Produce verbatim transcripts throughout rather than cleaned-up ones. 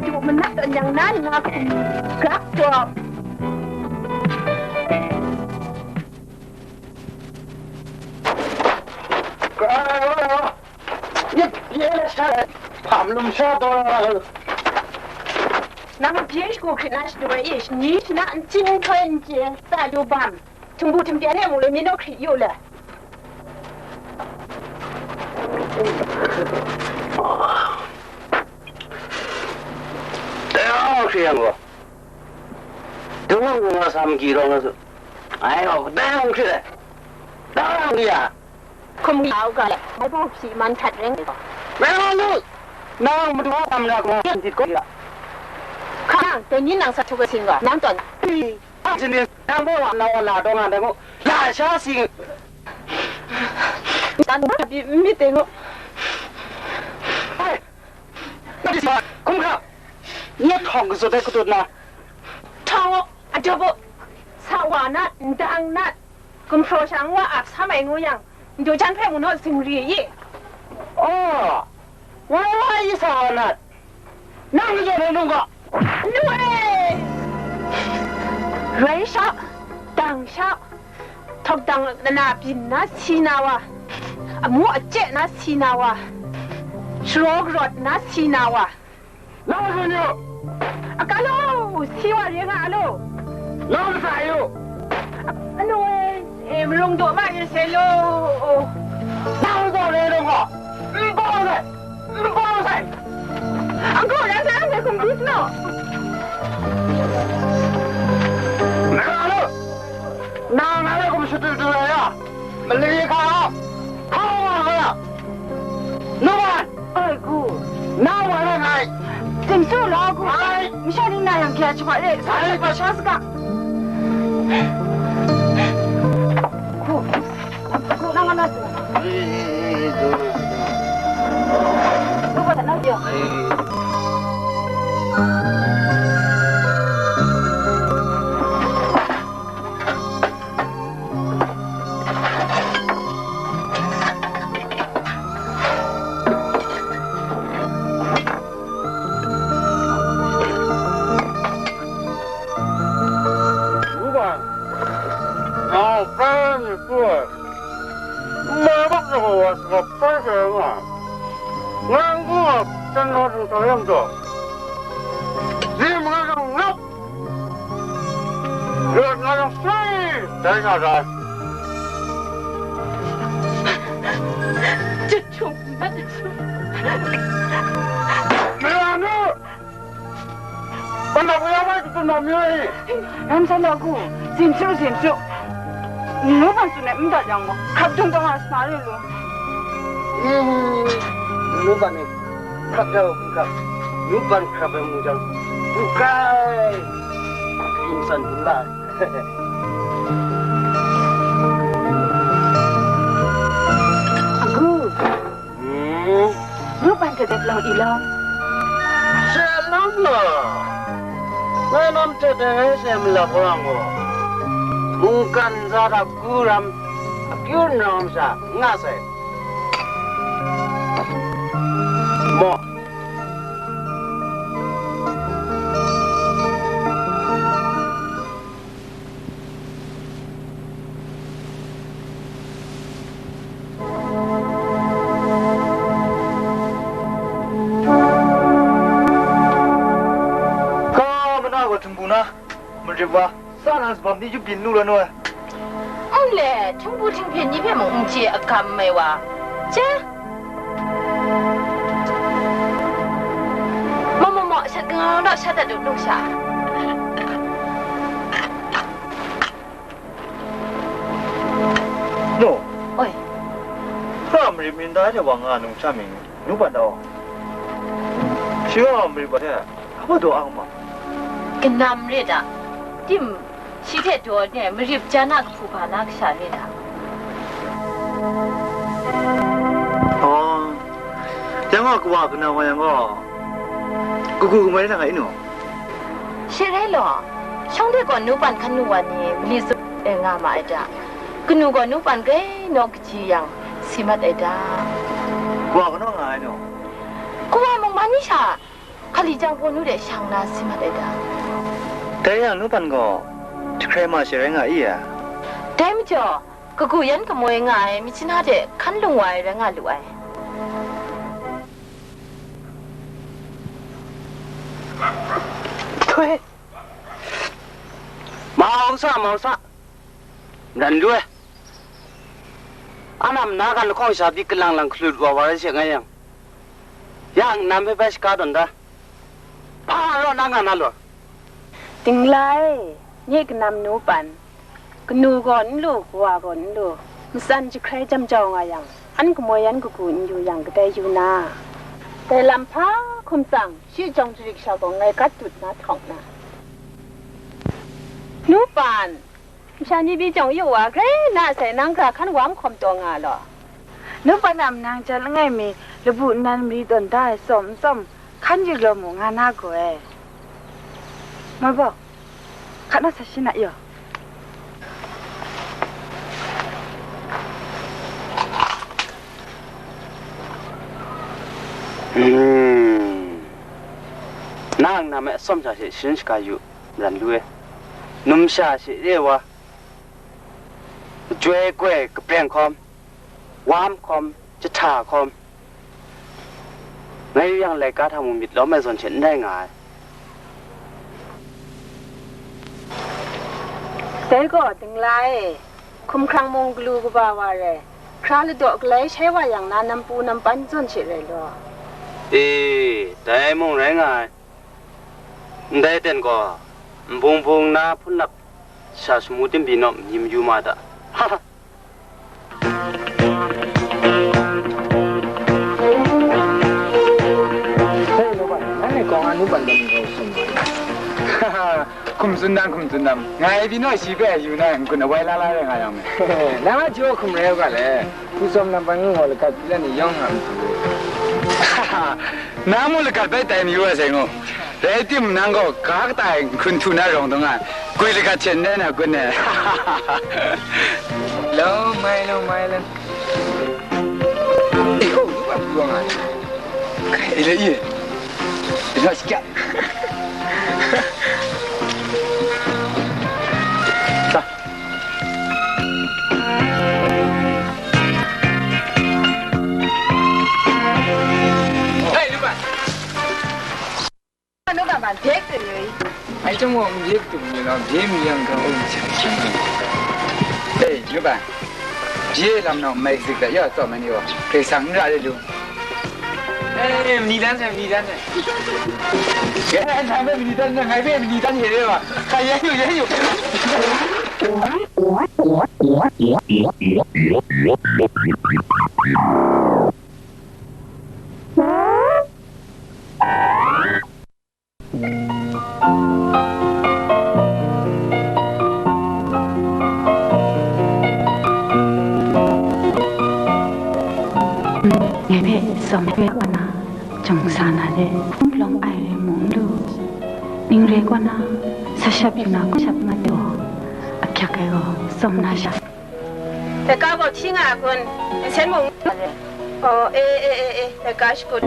du manat tawn yang na nga hkum gap taw. Nang bye shagu hkrit na shadaw e, shani shana n chyin hkoi n chye, sa du bam. Htingbu htingpyen e mung le, mi naw hkrit yu le. Dai hkrit yang gaw, dum hkrit nga sam gyi rawng nga su. Ai gaw, dai hkrit ai. Dai hkrit ya. Hkum ya u ga le, mai bawng hpyi man htat ring gaw. Rai nga lu. Nang madu wa kam na gaw, hpyen dit gaw ya. Hka nang, dai ni nang sa htuk ai sin gaw, nang tawn. Hpyi, hpyi, hpyi, nang baw wa, nang wa la dawng nga dai mu. La sha si. Tan bi mi teng o. Hai. Nang di si ma, hkum hkra. Nye htawng kazut ai katut na. Htawng o, adup o. Sa wa nat, ndang nat. Gumhpraw sha nwa ap sa mai ngu yang, ndu jan hpe mu naw zingri i. Oh, wai wai i sa wa nat. Nang ni zawn rai nung ga? Nu e! Rai sha, dang sha, htawk dang na byin na si na wa, amu a chye na si na wa, sharaw karawt na si na wa. Nang zawn yu! Akalo, si wa re nga alo. Nang sa yu! Anu e, e, marung daw ma yu se lo. Nang zawn re nung ga? N bawng sai! N bawng sai! Uncle, nang sa nang hpe hkum bus no? Nang a lu! Nang ngai hpe hkum shadu du ai ya? Mali hka hkau nga ga ya? Numan! Oi, gu. Nang wa rai ngai. Tsim su law, gu. Ngai. Masha ni na yang hkya chaba e. Ngai. Sa sha saga. Gu. Gu, nang nga na su. Gu, ba sa na diyo. Ngu ban, nang hpe myit pru ai, n mai bak na gaw wa shagap bai sai nga ai. Ngai n-gun ai, hpyen na htingtang yang gaw, dim nga yang lap, rawt nga yang soi, dai nga ra ai. Jahtum mat ai. Mara nu! Anhte ya bai katu na mi ai? Ram sai law gu, zim su, zim su. Ngu ban tsun ai n dat yang gaw, hkrap dung kau nga sa na re lu. Ngu ban e, hkrap ya u hkrap, ngu ban hkrap ai mu jang, hkrai, yin san dum la ai. Agu. Hmm. Ngu ban hte dek lang i law? She lam law, ngai lam hte dek rai sai malap wa gaw, mungkan za hta hku ram, akyu nau masha n nga sai. Maw. Ka mana gaw htingbu na, marip wa, sa na sabam ni yup byin lu la nu ai. N le, htingbu htinghpyen ni hpe mung n chye agam mai wa, che. Maw, maw, maw, shat kangau naw sha dat u, nungsha. No. Oi. Hpa marit mi ndai hte wa nga nungsha mi nu ban da aw. Shi gaw marit wa hte, hpa daw ang ma? Kanam rit a. Tim, shi hte daw ne, marit jan a kahpu ba na kasha rit a. Wa kanau nga yang gaw, kagu kamoi na nga i nu? She rai law, shawng de gaw nu pan hkan nu wa ni mali tsun e nga ma ai ta? Kanu gaw nu pan grai naw kaji yang si mat ai ta? Wa kanau nga ai nu? Kawa mung man ni sha hkali jang hpaw nu de shang na si mat ai ta? Dai yang nu pan gaw jahkrai ma she rai nga i ya? Dai majaw, kagu yan kamoi nga ai myit jahna hte hkan lung wa ai rai nga lu ai. Htoi. Mau sa, mau sa. Mran lu ai. Anam na kan lahkawng sha pyi kalang lang hkalut wa wa rai she nga yang, ya nnan hpe bai shaka tawn da. Hpa rawt na nga na law. Dingla e, nye kanam nu pan, kanu gaw n lu, kawa gaw n lu, matsan jahkrai jam jau nga yang, an kamoi yan kagu n yu yang, kadai yu na? Dai lam hpa hkum tsang, shi jawng jarik sha gaw ngai gat dut na htawng na. Nu pan, masha ni pyi jawng yu wa, grai na sai nang hkra hkan wa mahkawm taw nga law. Nu pan a manang jan langai mi, labu nnan mari tawn da ai tsawm n tsawm, hkan yu law mu nga na gaw e. Moi baw, hkat na sa shi na yaw. Hmm. Nang na me atsawm sha she sharin shaga yu, mran lu e. Numsha she re wa, joi koi kapreng hkawm, wam hkawm, jahta hkawm, ngai yu yang laika hta mung myit lawm ai zawn hte n rai nga ai. Dai gaw, dingla e, hkumhkrang mung galu kaba wa rai, hkra ladaw galai shai wa yang na, nampu nampan zawn she rai law. E, dai mung rai nga ai. Ndai ten gaw, nbung bung na hpun lap sha shamu tim pyi nawm, myim yu ma da. Hei, law ban, nanhte kawng a nu pan dan ni gaw sum. Hkum tsun dan, hkum tsun dan. Ngai pyi naw shi hpe yu na, n-gun awai la la rai nga yang me. Nang a jaw hkum rai u ga le. Hpu tsawm lam pan ngu gaw, lagat pyi la ni yawng nga n du. Nang mung lagat bai tai mayu ai sai ngu. Rai timung, nang gaw ga kata e hkun htu na rawng dang a, gwi lagat hte n rai na gun e. Lo mai, lo mai, lo. E ho, lu wa, lu wa nga. Kai, e le, e. E la, shi kya. Ta. Hei, Luban! Anu ka ban bek tu yoi. Ai, cang wang bek tu ni lo, bek mi yang ka ong cha. Hei, Luban. Bek lam nau mai zik da ya, tawm ai ni wa. Kai sang n ra de lu. Eh, mani dan sai, mani dan sai. Ya, nang bai mani dan, ngai bai mani dan ye de wa. Ka ye yu, ye yu. Ngai hpe tsawm hpe kaw na, jawng sa na de, hpung palawng ai rai mu n lu. Ning rai kaw na, sa shap yu na, hkum shap nga taw, ahkyak ai gaw, tsawm na sha. Laika gaw hti nga a kun? Nsen mung nga le? Oh, e, e, e, e, laika shakut.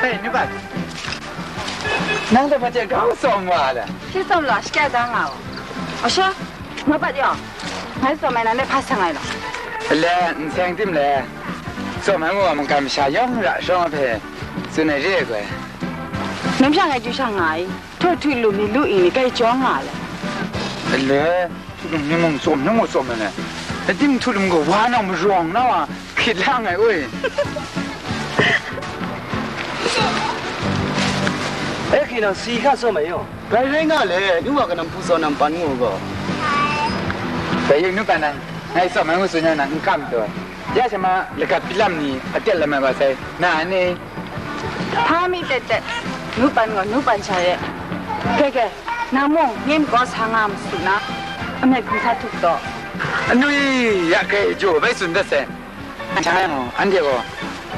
Hei, Nubat. Nang dai hpaje grau tsawm wa le? Shi tsawm law, shakya da nga u. Asha, Nubat yaw, ngai tsawm ai nang dai hpa seng ai law. Le, n seng tim le. Tsawm ai ngu wa mungkan masha yawng ra shawng a hpe tsun ai re ai goi. Namsha ngai du sha nga ai. Htaw htu lu mi lu ing ni kai jaw nga le. Le, htu lu mi mung tsawm na mu tsawm ai le. Ating htu lu mi gaw wa nang marawng na wa hkrit lang ai, oi. E hki nang si hka tsawm ai yaw. Rai rai nga le, nu wa kanam hpu zawn na mpan ngu gaw. Bai yu nu pa nang, ngai tsawm ai ngu tsun yang nang n kam taw. Ya sha ma, lagat pilam ni a tet lam ai wa sai, na a ni? Hpa mi tet tet, nu pan gaw nu pan sha ye. Ge ge, nang mung nye makaw sa nga ma su na, a met hkum sa tup taw. Anui, ya kai jaw bai tsun dat sai. Anhte gaw, anhte gaw,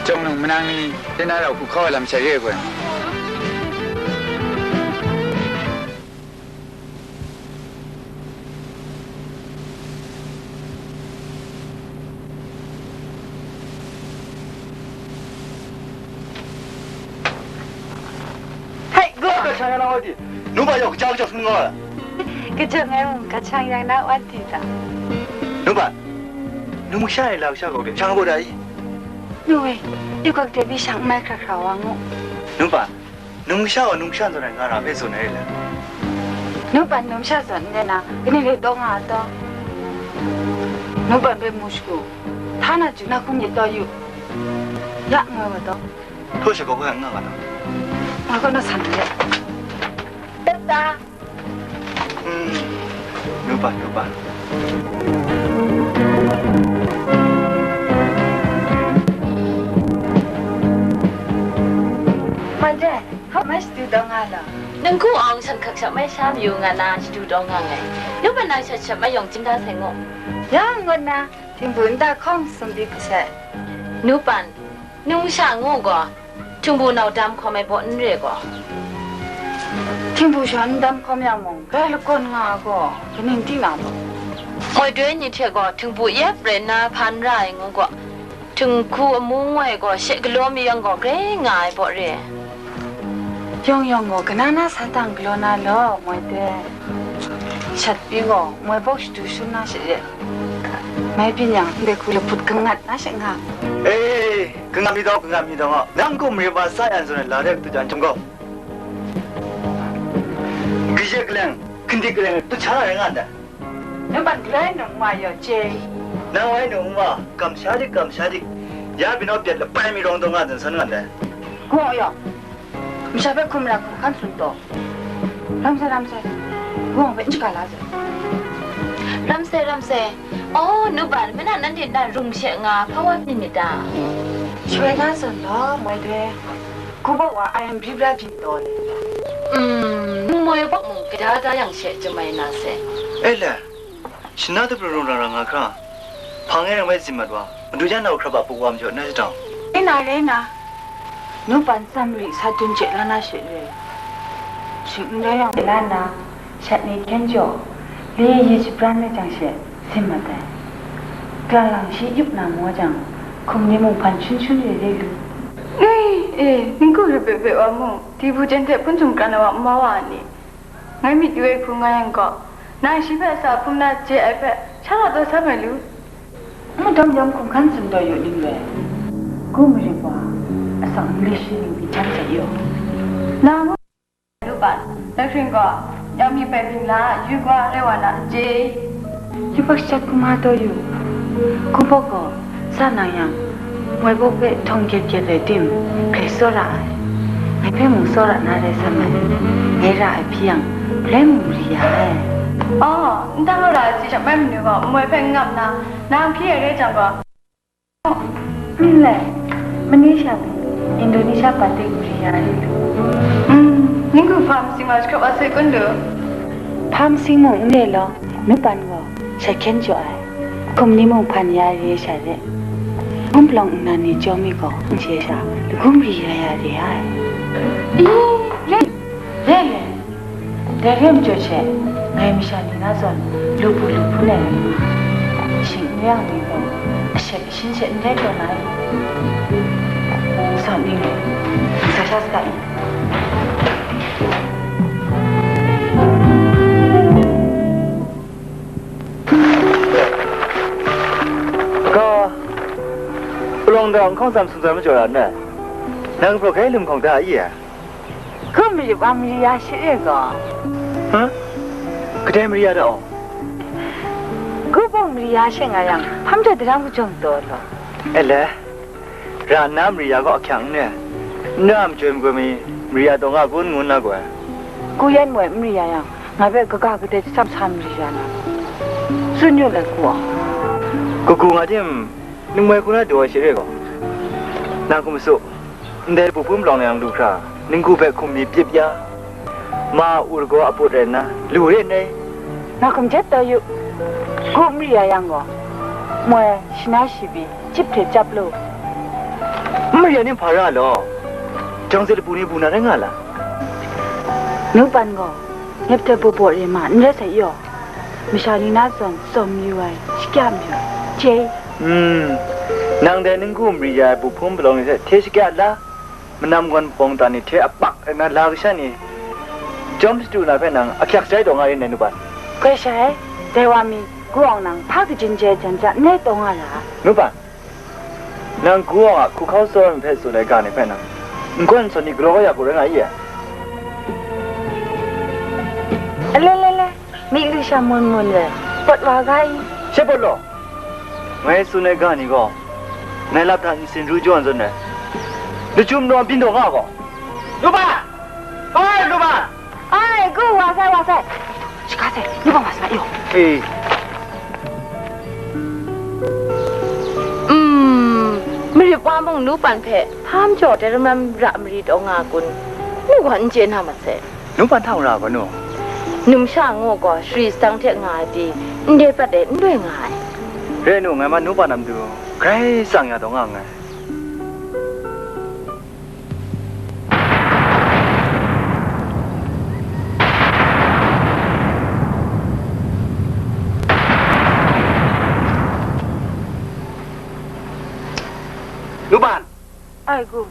jawng nung manang ni, tena rau hku hkau ai lam sha re ai gaw. Hei, go! Ka shang ya na wa di. Nu ba yau ka jang jang sung nga. Ka jang ai mung ka shang yang na wa di ta. Nu ba, nu mu sha ai la ka sha kau de, shang bo da i. Nu e, yu kak de bi shang mai hkra hkra wa ngu. Nu ba, numsha wa numsha zawn ai nga ra hpe zawn ai le. Nu pan numsha zawn n rai na, kaning rai taw nga a taw? Nu pan hpe mu shagu, hta na ju na hkum myit taw yu. Ya nga wa taw. Htaw shakau hpe nga nga taw. Nga kaw na san de. Tat ta. Hmm. Nu pa, nu pa. Hpa de, hkap mai shadu taw nga law. Ningku awng shan hkak shat mai sha mayu nga na shadu taw nga nngai. Nu pa nang shat shat mai yawng chyim da sai ngu. Ya ngut na, htingbu nta hkawng sumbi hku sai. Nu pan, numsha ngu gaw, htingbu nau dam hkawm ai baw n re gaw. Htingbu sha n dam hkawm yang mung, grai lakawn nga ai gaw, kaning ting na gaw. Moi doi ni hte gaw, htingbu yep rai nna hpa n ra ai ngu gaw, htinghku amu ngoi gaw, she galaw mi yang gaw, grai nga ai baw re. Yawng yawng gaw, kana na sa tang galaw na law, moi doi. Shat pyi gaw, moi baw shadu shun na she re. Mai byin yang, ndai hku lahput kangat na she nga. E, kangat mi daw, kangat mi daw, nang kum ri wa sa yan zawn ai la de katu jan jang gaw. Kaye kaleng, hkindi kaleng, tu cha na rai nga ndai. Nang ban galai nang ma yaw chye. Nang wai nang wa, kamsha dik, kamsha dik. Ya binaw byat lapai mi rawng daw nga dan san nga ndai. Gaw yaw. Masha hpe hkum ra hkum hkan tsun taw. Ramsai, Ramsai, Wang hpe n shaga la sai. Ramsai, Ramsai, oh, nu ban, mena nanhte na rung she nga, hpa wa byin myit ta? Shawai na zawn law, moi doi, hku baw wa a yan bri bra byin taw le. Mm, nang moi baw mung, gada da yang she, chyum ai na sai. E le, shana dapraw rung rang rang nga hkra, hpang e ram ai zin mat wa, madu jan nau hkrap a puk wa majaw na jadang. Rai na, rai na. Nu pan tsam ri sa dun chye la na she re. Shing n rai yang la na, shat ni hkyen jaw, le yi jabran ai jang she, sim mat ai. Klang lang shi yup na maw jang, hkum ni mung hpan shun shun re re lu. Ngai, e, ningku re bye bye wa mung, di bu jen hte hpun sumkran ai wa n mau wa a ni? Ngai myit yu ai hku nga yang gaw, nang shi hpe sa hpung na je ai hpe, sha na taw sa mai lu. N madawm yawm hkum hkan tsun taw yu ning rai? Gu marit wa, atsawm English ning byin htan hte yu. Nang ngu lu ban, dai hpring gaw, yawng mi bai byin la, yu gwa rai wa na, je. Yubak shajat hkrum nga taw yu. Hkum hpawk gaw, sa nang yang, moi baw hpe htawng gyet gyet rai tim, hkrai tsawra ai. Ngai hpe mung tsawra na rai sa mai. Ngai ra ai hpyi yang, galoi mung ri ya ai. Aw, n dang ra ai si shap mai manu gaw, moi hpe n ngam na, nang hpyi ai rai jang gaw. N lai, Malaysia hpe Indonesia pate ri ya ri lu. Mm, ning hku hpa masing wa jahkrup wa sai kun lu. Hpa masing mung n re law, nu pan gaw sha hkyen jaw ai, hkum ni mung hpan ya re sha re. Hkum palawng nnan ni chyawm mi gaw, n chye sha, lagum ri ya ya re ai. I, re, re le. Dai re ai majaw she, ngai masha ni na zawn lu hpu lu hpun ai rai nga, shing n rai yang ni gaw, ashet ashin she n rai taw na i? Zawn ning e, ntsa sha Ga, palawng da, nhkawng tsam sung tsam majaw ra nna, nang gapraw grai lum hkawng da a i? Gu marit wa mari ya shit re gaw. Huh? Kadai mari ya da aw? Gu bawng mari ya shit nga yang, hpam hte daram kajawng taw law. E le, ra nna mari ya gaw ahkyang n re, n ra ai majoi magoi mi mari ya taw nga kun ngu nna gaw. Gu yan moi n mari ya yang, ngai hpe kaga kadai jahtam sa mari ya na? Tsun yu let, gu aw. Kagu nga tim, ningmoi hku na daw ai shit re gaw, nang hkum masu, ndai bu hpun palawng yang lu hkra, ningku hpe hkum mi pyip ya, ma a u lagaw a put rai nna, lu re n rai? Nang hkum jet taw yu, gu n mari ya yang gaw, moi shi na shi pyi, chyip hte chyap lu. N mari ya ni hpa ra law, jang se lapu ni bu na rai nga la? Nu Pan gaw, Ngai hte baw baw re ma, n rai sai yaw, masha ni na zawn tsawm mayu ai, shakya mayu ai, chye. Hmm, nang dai ningku mari ya ai bu hpun palawng ni hte hte shakya la, manam gawn bawng dan ni hte apak ai na la kasha ni, jawm shadu na hpe nang ahkyak jai taw nga rin dai, Nu Pan. Goi sha e, dai wa mi, gu awng nang hpa kaji n chye ai jan ja n rai taw nga ra ai. Nu Pan, nang gu awng a hku hkau tsawra mi hpe tsun ai ga ni hpe nang, n gawn n sawn ni galaw kau ya hku rai nga i? Ale, le, le, myi lu sha mun mun re, pawt wa ga i? She pawt law, ngai tsun ai ga ni gaw, ngai lap hta nsin ru jaw n zawn ai, lachyum naw byin taw nga gaw. Lu ba! Oi, lu ba! Ai, gu, wa sai, wa sai. Shiga sai, nu bang wa sai, yo. Eh. Mm, Marip wa mung nu pan hpe hpa majaw dai ram ram ra mari taw nga kun? Nu gaw n chye na masai. Nu pan hta mung ra gaw nu? Numsha ngu gaw shari sitang hte nga ai pyi, ndai prat e n loi nga ai. Re nu, ngai ma nu pan a matu grai tsang ya taw nga nngai. Nu pan. Ai gu.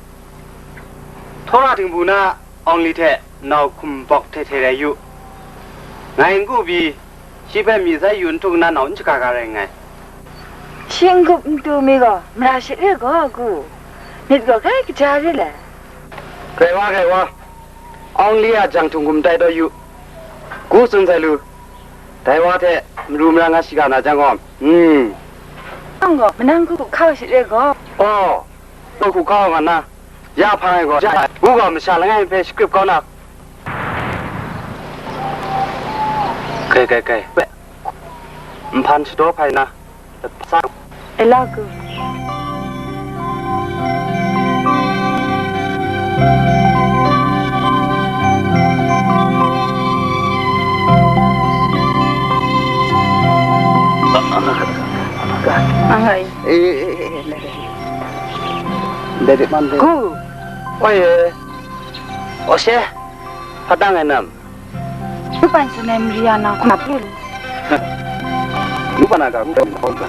Htawra htingbu na awng li hte nau hkum bawk hte hte rai yu. Ngai n gu pyi, shi hpe myi sai yu n htuk nna nau n shaga ga rai nngai. Shi n gup n tu mi gaw mara shit re gaw, gu, myit gaw grai kaja re le. Grai wa, grai wa, awng li a jang htung hkum tai taw yu, gu tsun sai lu, dai wa hte maru mara nga shiga na jang gaw, hmm. Nang gaw manang gu hkau shit re gaw. Aw, gu hkau nga na, ya hpang ai gaw, gu gaw masha langai mi hpe shakrip kau na. Kai, kai, kai. Nhpan shadaw hpai na, sa. E la ku. Angai. Eh, eh, eh, eh, eh, eh. Dai de man de. Ku. Oi, eh. O she. Hpa tang ai nam? Lu pan tsun ai mari ya na hkum ap lu. Lu pan a ga ru dau hkawm ga.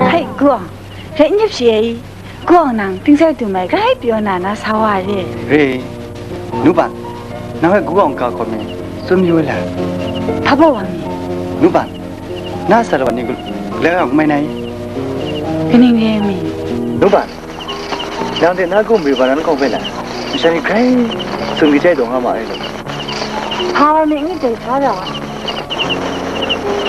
Hei, Gu Awng, rai n yip shi e i? Gu Awng nang, ting sai dum ai, grai pyaw na na sa wa re. Re, Nu Ban, nang hpe Gu Awng ga hkawm mi, tsun yu la. Hpa baw wa mi? Nu Ban, na sa lawan ni gu-, galai wa n mai nai? Kaning re ai mi? Nu Ban, nang de na gu mari wa nan hkawng hpe na, masha ni grai tsun kajai taw nga ma ai law. Hpa wa mi n dai sa ra?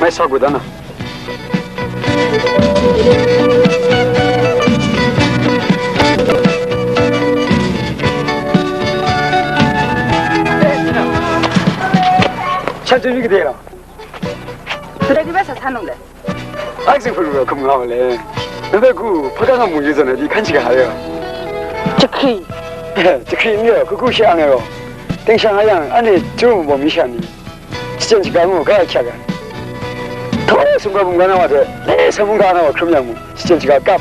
mai sa gu dan na. Shan Tun mi gade la? Kadai di bai sa sa num le? Ai, katsing hpru hpru hkrum nga wa le. Na hpe ku, hpa da nga mu yu zawn ai di hkan shaga ai gaw. Jahkri. Jahkri n re, hku hku sha nga gaw. Ting shang a yang, anhte chyaru mabawm mi sha ni, shachyen shaga ngu ga ahkyak ai. Htaw sumga bum ga na wa hte, le sa mung ga na wa hkrum yang mu, shachyen shaga kap.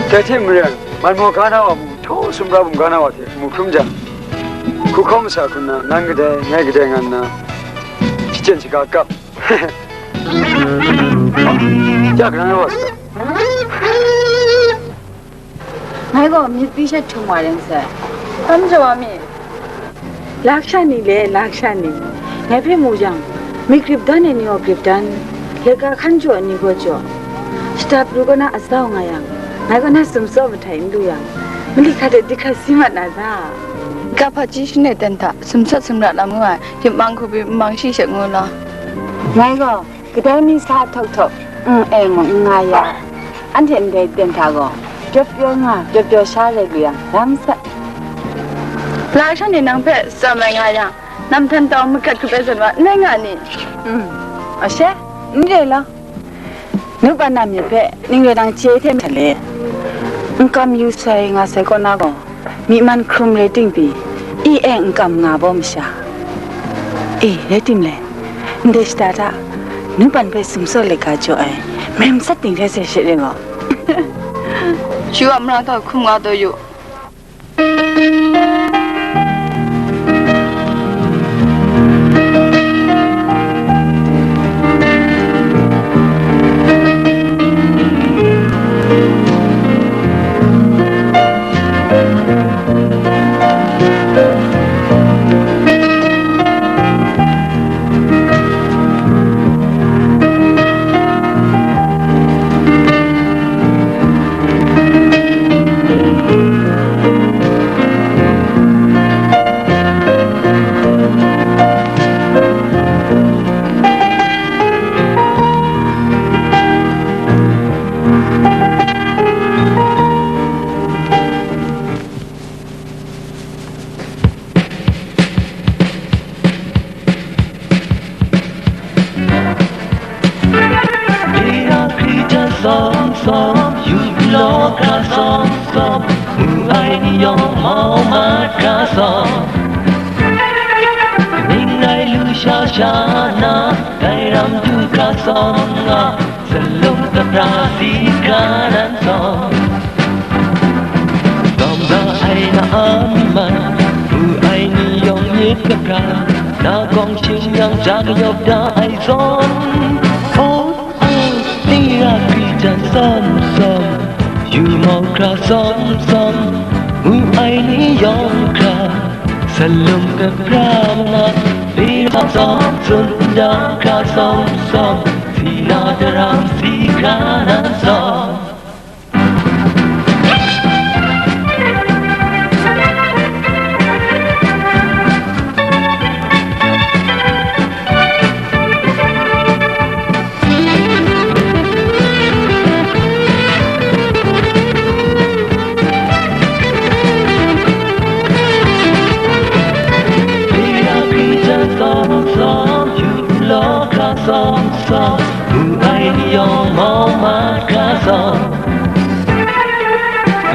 Dai hte maren, man maw ga na wa mu, htaw sumga bum ga na wa hte mu hkrum jang, hku hkawm masa hku nna, nan kadai, ngai kadai nga nna, shachyen shaga kap. Ja, kalang rai wa sa. Ngai gaw myit pi shat htum wa ring sai. Hkam jaw wa mi? Laksha ni le, laksha ni. Ngai hpe mu yang, myit grip dan ai ni gaw grip dan, laika hkan jaw ai ni gaw jaw. Shata pru kaw na azau nga yang, ngai kaw na sumsaw mahtai n lu yang, mali hkra hte di hkra si mat na ta? Ga hpaji shane ten hta, sumsat sumra lam ngu ai, yip mang hku pyi, n mang shi she ngu law. Ngai gaw, kadai mi sa htaw htaw, n e mung n nga ya. Anhte ndai ten hta gaw, pyaw pyaw nga, pyaw pyaw sha rai lu yang, lam sat. Laksha ni nang hpe tsam ai nga yang, nam htan tau magat hkrup ai zawn wa, n rai nga ni? Mm, ashe, n re law. Nu pa na myit hpe ning rai nang chye hte masa le, n kam yu sai nga sai kaw na gaw, myi man hkrum rai ting pyi, i e n kam nga baw masha. E, rai tim le, ndai shata hta, nu pan hpe sumsawt laika jaw ai, maren matsat ting hte sai she ring gaw. Shu a mara gaw hkum nga taw yu. Lira hkri hta sawm sawm, yu law hkra sawm sawm, mu ai ni yawng mau mat hkra sawm. Ning rai lu sha sha na, dai ram du hkra sawm nga, salum tapra si hkra nan sawm. Amen. Ngu ai ni yawng myit kabra, na gawng shing yang ja kayawp da ai zawn. Oh, oh, ni ra hkri jan sawm sawm, yu mau hkra sawm sawm, ngu ai ni yawng hkra, salum kabra mana, ni ra sawm tsun da hkra sawm sawm, si na daram si hkra nan sawm.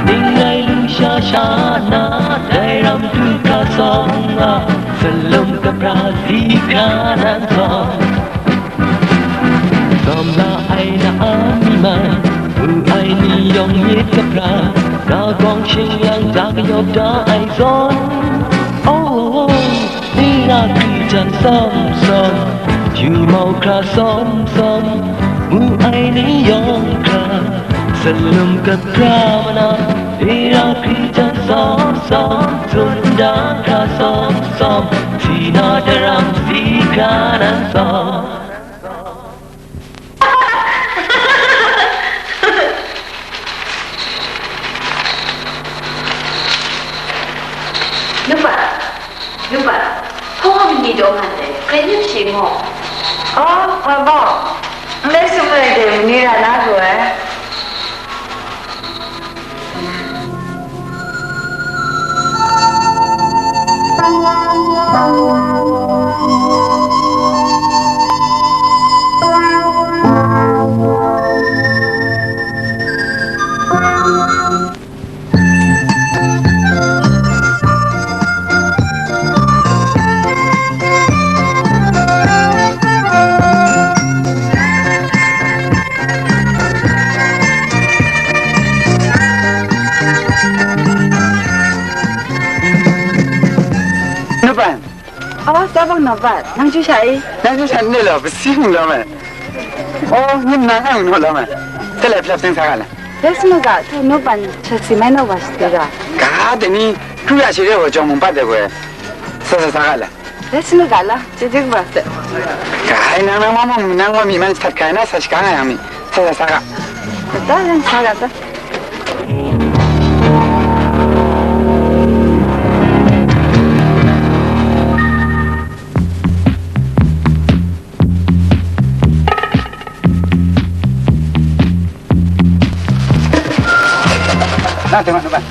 Ning rai lu sha sha na, dai ram tu hkra sawng a, salum kabra si hkra nan sawng. Sawm la ai na a mi man, ngu ai ni yawng myit kabra, na gawng shing yang ja kayawp da ai zawn. Oh, oh, oh. Ni na hkri jan sawm sawm, yu mau hkra sawm sawm, ngu ai ni yawng hkra, salum kabra mana, ni na hkri jan sawm sawm, tsun da hkra sawm sawm, si na daram si hkra nan sawm. Nupa, nupa, hpawng ni daw nga ndai, hkrai myit shi ngo. Oh, wa baw, n lai sum ai de, mani ra na lu ai. Nupan. Aw, Tabang Nupan, nang chyu sha i? Nang chyu sha n le law, pasi hkung law me. Aw, nim nang ai hkung law me. Te lai, plap seng sa ga la. Dai sanu ga, hte Nupan sha si mai na wa shi ga. Ga, dai ni, kru ya shi re wa jawng mung pat de gwe. Sa sa sa ga la. Dai sanu ga la, chyeju kaba se. Ga, nang nang ma mung, nang wa mi man sat kai na, sa shi ga nga yang mi. Sa sa sa ga. Da, yang sa ga da. Na, tengok, Nupan.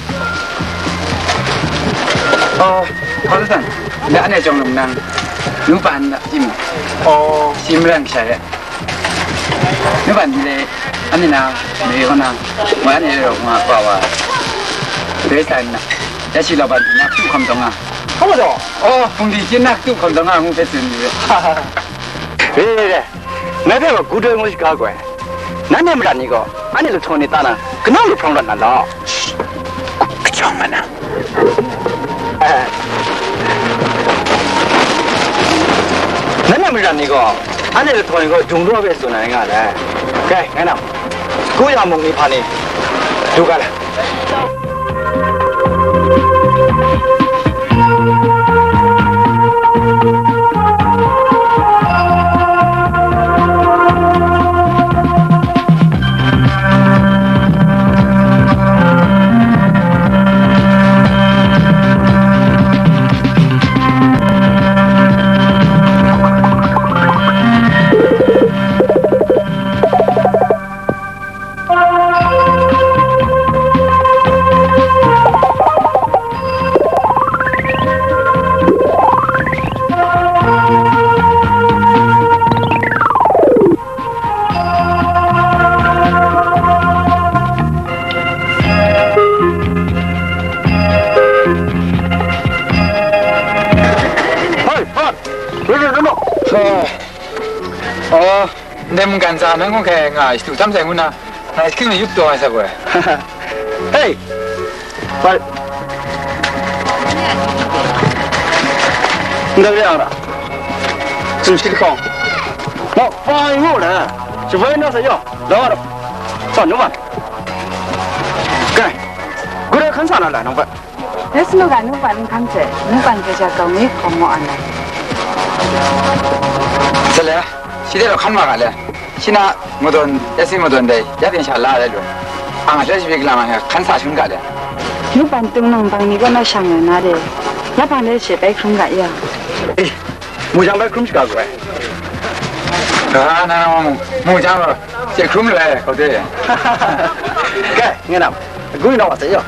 Oh, Nupan. Nda ane jong lung nang. Nupan, im. Oh. Simran siya. Nupan, le, ane na, me ko na. Wa ane ro, ma, wa, wa. Dai san na. Ya shi law ban, na tu kam dong a. Kamu dong? Oh, pung di jin na tu kam dong a, ngu pe sin ni. Re, re, re. Ngai hpe gaw gu doi ngu shaga gaw ai. Nanhte mara ni gaw, anhte lahtaw ni ta na, kanau lu hprawng rawt na law. Kachawng nga na. Eh. Nanhte mara ni gaw, anhte lahtaw ni gaw, jung daw hpe tsun ai nga ai. Kai, ngai nang, Ku ya mung ni hpa ni, du ga la. Hoi, hoi! Hoi, hoi, hoi, hoi! Oh. Ndai mungkan sa nang hkawng hkai nga, shadu tam sai ngu na, ngai hkying yup taw ai sa gaw. Hei! Bai. Ndai re a ra. Zun shi hkawng. Ngaw, pa ngu le. Shavai na sa yaw. Law a ra. Sa nu man. Kai. Gure hkan sa na la nang pa. Dai sanu ga nu pan n hkan hte, nu pan hte sha kau mi hkawm mu an ai. Sa le, shi de lo hkan ma ga le. Shi na madawn, ya si madawn dai, ya ting sha la ai lu. Ang a hte shi pyi galam ai hkan sa shun ga le. Nu pan tung nang bang ni kaw na shang ya na de. Ya bang de she bai hkrum ga ya. Eh, mu jang bai hkrum shaga gu ai. Ga na mu, mu jang lo, she hkrum lo ai, kau de. Ga, ngai nam, gu ni na wa se yo.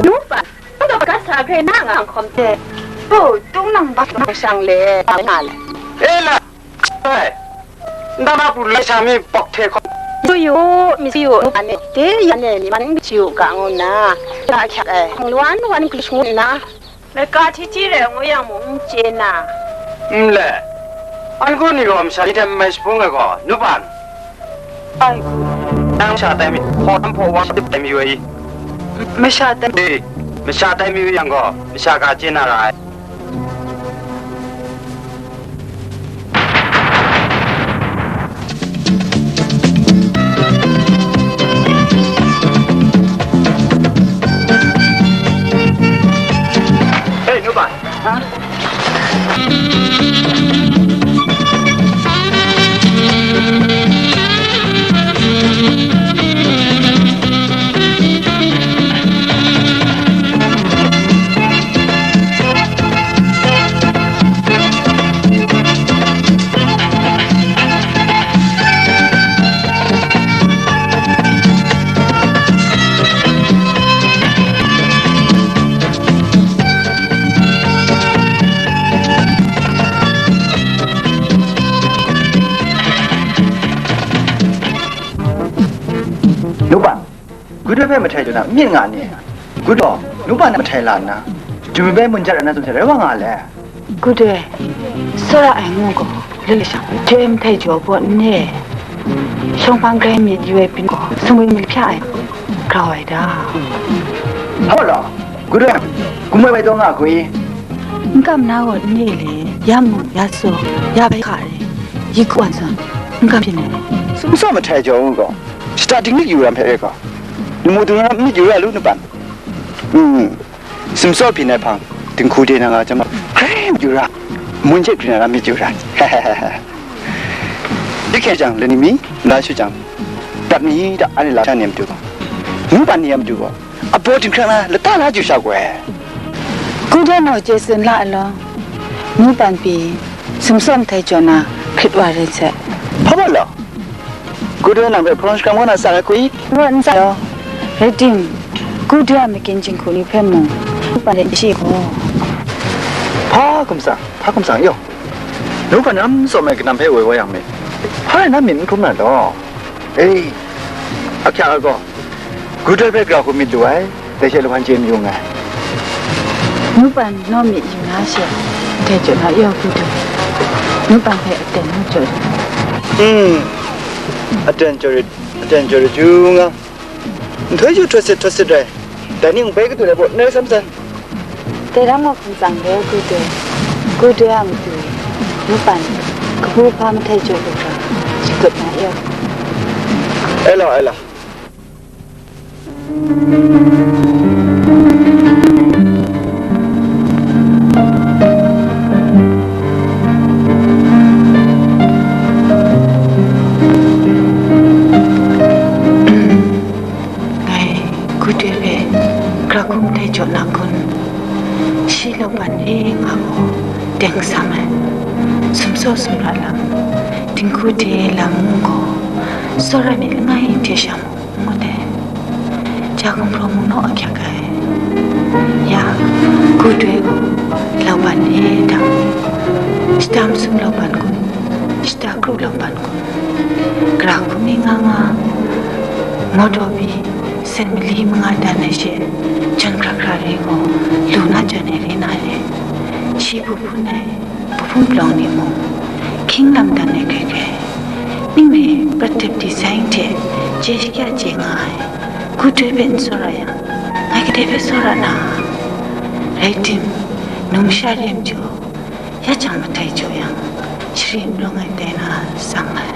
Nu pa, nu pa ka sa gre na nga hkawm te. Tu, tung nang bak na shang le, nga le. E la, ai, nta na pru lai sha mi bawk hte hkawm. Su yu, mi su yu, nu pa ne, de ya ne, mi man n kaji u ga ngu nna, ya hkyak ai, hpang luan luan n kaji ngu nna. Laika hti hti rai ngu yang mung n chye na. N le. An hku ni gaw masha ni hte n mai shaphung ai gaw, nu pan. Ai hku. Nang masha tai mi, hpaw lam hpaw wa shadip tai mi wai i. Masha tai. E, masha tai mi yang gaw, masha ga chye na ra ai. Hei, nu pa. Ha? Nu pa. Gu doi hpe mahtai jaw na myit nga ni? Gu doi, nu pa na mahtai la nna, jumi bai mun jat ra na tsun hte rai wa nga le. Gu doi, tsawra ai ngu gaw, le shang, joi mahtai jaw baw n re. Shawng hpang grai myit yu ai pyi gaw, sumwi mahpya ai, grau ai da. Hpa la, gu doi, gumoi bai taw nga hku i? N kam na gaw n re le, ya mu, ya tsaw, ya bai hka re, yi hku wan zawn, n kam byin ai. Sumsaw mahtai jaw ngu gaw, shata dinglik yu ram hpe re gaw, lamu dung ram myit yu ra lu, nu pan? Mm. Sumsaw byin ai hpang, dinghku de na nga chyam, grai myit yu ra, mun hte grin ai ram myit yu ra. Dai hkye jang, lani mi, nta shu jang, prat mi da, anhte lam sha ni a matu gaw, nu pan ni a matu gaw, abaw dinghkrang na lata la chyu sha gaw ai. Gu doi nau chye tsun la ai law, nu pan pyi, sumsaw mahtai jaw na hkrit wa rin sai. Hpa baw law? Gu doi nang hpe hprawng shakram kaw na tsang ai hku i? N rawt n tsang law, rai tim, gu doi a magin jinghku ni hpe mung, nu pan de n shi gaw. Hpa hkum tsang, hpa hkum tsang yaw. Nu hkan ram tsawm ai kanam hpe woi wa yang mi, hpa rai na myit n hkrum na law? E, ahkyak ai gaw, gu doi hpe grau hku myit lu ai. Dai she lahkan chye mayu nngai. Nu pan naw myit yu na she, ndai jaw na yaw gu du. Nu pan hpe aten nu jaw rit. Hmm. Aten jaw rit, aten jaw rit yu nga. Nhtoi yu htaw sit htaw sit rai. Dai ning bai kadu lai baw, nai sam san. Dai ram nga hkum tsang le gu doi, gu doi a matu, nu pan, kabu hpa mahtai jaw lu hkra, shakut na yaw. Ai la, ai la. Ngai, gu doi hpe, gra hku mahtai jaw na kun? Shi lauban e nga gaw, teng sam ai. Sumsaw sumra lam, dinghku de lam ngu gaw, tsawra myit langai hte sha mu. Ngut ai, ja gumhpraw mung naw ahkyak ai. Ya, gu doi gaw, lauban e dang, shata masum lauban kun, shata kru lauban kun, gra hku mi nga nga, Ngaw daw pyi, sen mali manga dan ai she, jan hkra hkra re gaw, lu na jan ai re na re. Shi hpu hpun ai, hpu hpun palawng ni mung, hkying lam dan ai hkrai hkrai, ning re prat dep di sai hte chye shakya chye nga ai, gu doi hpe n tsawra yang, ngai kadai hpe tsawra na? Rai tim, numsha re majaw, ya jang matai jaw yang, shari n lawng ai tai na sang ai.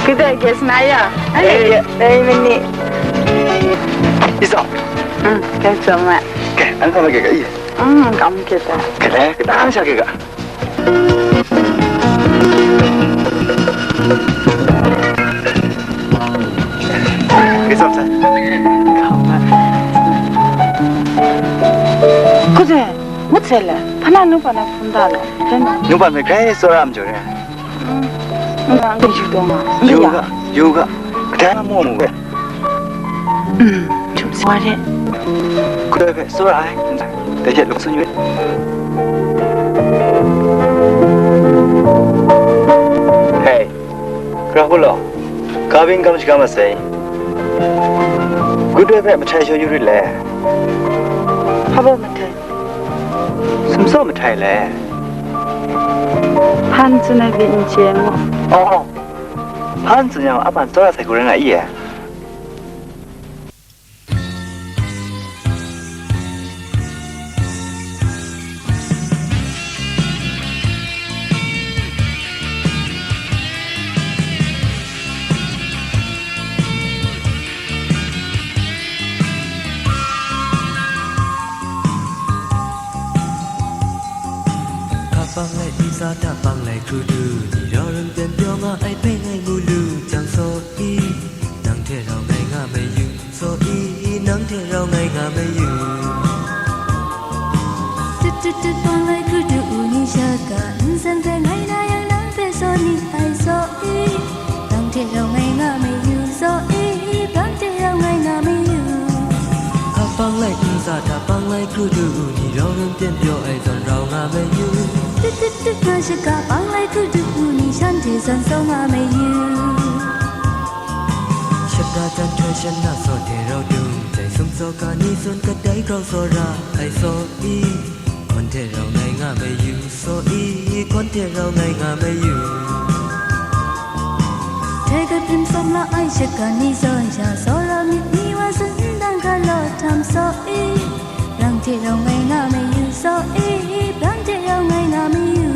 Kadai guest na ya? Ai, eh, ai, mani. Isa. Hmm, kau cuma. Ke, an kau lagi ke? Iya. Hmm, kamu kita. Kele, kita an siya ke ka? Isa sa. Kau ma. Kuze, mut sele. Pana nu pana phun da lo. Kena. Nu pana kai so ram jo re. Nga ngai yu dawng a, ngai yu ya. Ga, yu ga. Kadai na mu mu ga. Mm, jum si wa re. Kudai hpe tsawra ai, dai hte lung sun yu. Hei, hkra hku law, ka bing kam shagam masai. Kudai hpe mahtai shaw yu rit le. Hpa baw mahtai? Sumsaw mahtai le. Hpan tsun ai byin n chye ngu. Oh, hpan tsun yang a hpan tsawra sai hku rai na i e? Hka pang lai, ntsa hta pang lai, hkru du ni rau ram ten pyaw nga ai hpe ngai mu lu jang saw i, nang hte rau ngai nga mayu saw i, nang hte rau ngai nga mayu. Tut tut tut pang lai, hkru du u ni sha ka, nsen hpe ngai na yang nang hpe saw ni ai saw i. Nang hte rau ngai nga mayu saw i, pram hte rau ngai nga mayu. Hka pang lai, ntsa hta pang lai, hkru du u ni rau ram ten pyaw ai zawn rau nga mayu. Tut tut tut nga shaka pang lai, hkru du u ni shanhte zawn saw nga mayu. Shada jan hkrai shan na saw hte rau dung, jai sum saw ga ni zawn kadai grau saw ra ai saw i. Hkawn hte rau ngai nga mayu, saw i, hkawn hte rau ngai nga mayu. Hkrai hkrai hprim sawm la ai shaka ni zawn sha, saw rau myit ni wa tsun n dang hkra law htam, saw i, rang hte rau ngai nga mayu, saw i, pram hte rau ngai nga mayu.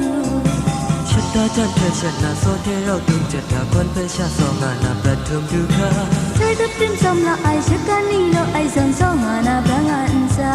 Shada jan hkrai shan na saw hte rau dung jat hta hkawn hpe sha saw nga na prat htum du hkra. Hkrai hkrai hprim sawm la ai shaka ni law ai zawn saw nga na brang a ntsa.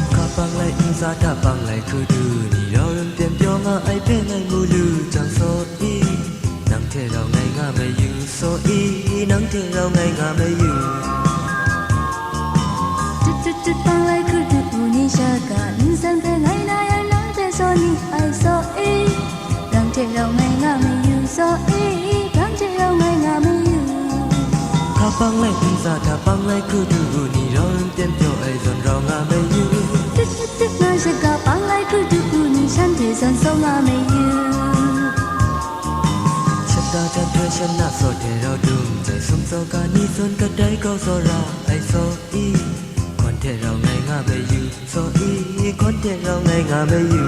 Hka pang lai, ntsa hta pang lai, hkru du ni rau ram ten pyaw nga ai hpe ngai mu lu jang saw i, nang hte rau ngai nga mayu, saw i, nang hte rau ngai nga mayu. Tut tut tut pang lai, hkru du u ni sha ka, nsen hpe ngai na yang nang hpe saw ni ai saw i, rang hte rau ngai nga mayu, saw i, pram hte rau ngai nga mayu. Hka pang lai, ntsa hta pang lai, hkru du u ni rau ram ten pyaw ai zawn rau nga mayu. Tut tut tut nga shaka pang lai, hkru du u ni shanhte zawn saw nga mayu. Shada jan hkrai shan na saw hte rau dung, jai sum saw ga ni zawn kadai grau saw ra ai saw i, hkawn hte rau ngai nga mayu, saw i, hkawn hte rau ngai nga mayu.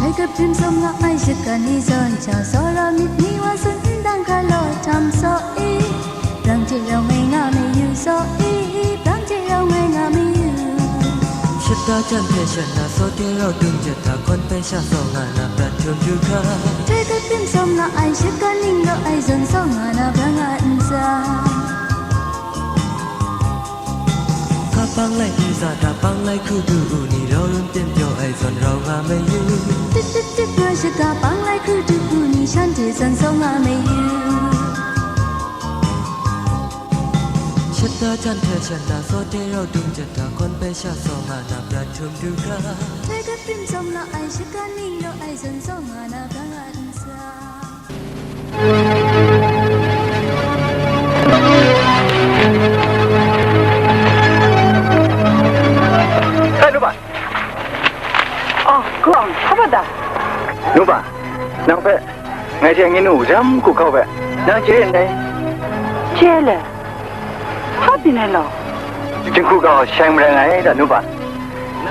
Hkrai hkrai hprim sawm la ai shaka ni zawn sha, saw rau myit ni wa tsun n dang hkra law htam, saw i, rang hte rau ngai nga mayu, saw i, pram hte rau ngai nga mayu. Shata jan hpe shan na, sawte rau dung jat hta, hkawn hpe sha saw nga na, prat htum du hkra. Hte gat tim sawm nga ai, shaka ning raw ai, zawn saw nga na, bra nga ntsa. Ka pang lai hku za hta, pang lai hku du u ni, rau run tim pyaw ai, zawn rau nga mayu. Tip tip tip nga shaka, pang lai hku du u ni, shanhte zawn saw nga mayu. Shata jan hpe shan na, sawte rau dung jat hta, hkawn hpe sha saw nga na, prat htum du hkra. Hte gat tim sawm nga ai, shaka ning raw ai, zawn saw nga na, bra nga ntsa. Hai, Nuban! Oh, Kawng, hpa pawt ta? Nuban, nang hpe ngai hte angyin nu jam hku hkau hpe, nang chye nngai? Chye le, hpa byin ai law? Jinghku gau shai marai ngai da, Nuban.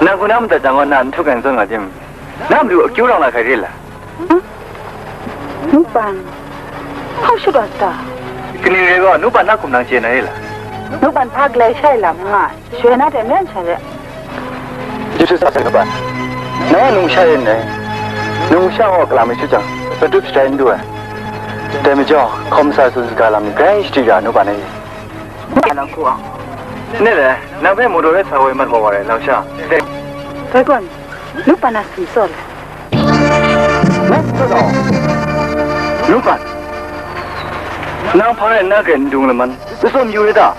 Nang hku na madat jang gaw, na n htuk ai n zawn nga tim, na matu akyu rau nga hkrai re la? Nuban, hpa shut wa ta? Kaning rai gaw, Nuban na hkum nang chye na re la? Nuban hpa galai shai lam nga ai. Shwe na hte maren sha re. Yesu sa sai kaba, nang a numsha yin dai. Numsha gaw kalam mi shut jang, matup shatai n du ai. Dai majaw, hkawm sa tsun saga lam ni grai shadi ra, Nuban e. Nang hku ang. Ne le, nang hpe motor e sa woi mat wa wa rai, Langsha. Dai gaw, Nuban a sumsaw le. Nang sumsaw gaw, Nuban, nang hpa rai nna grai n dung laman, n tsun yu re ta?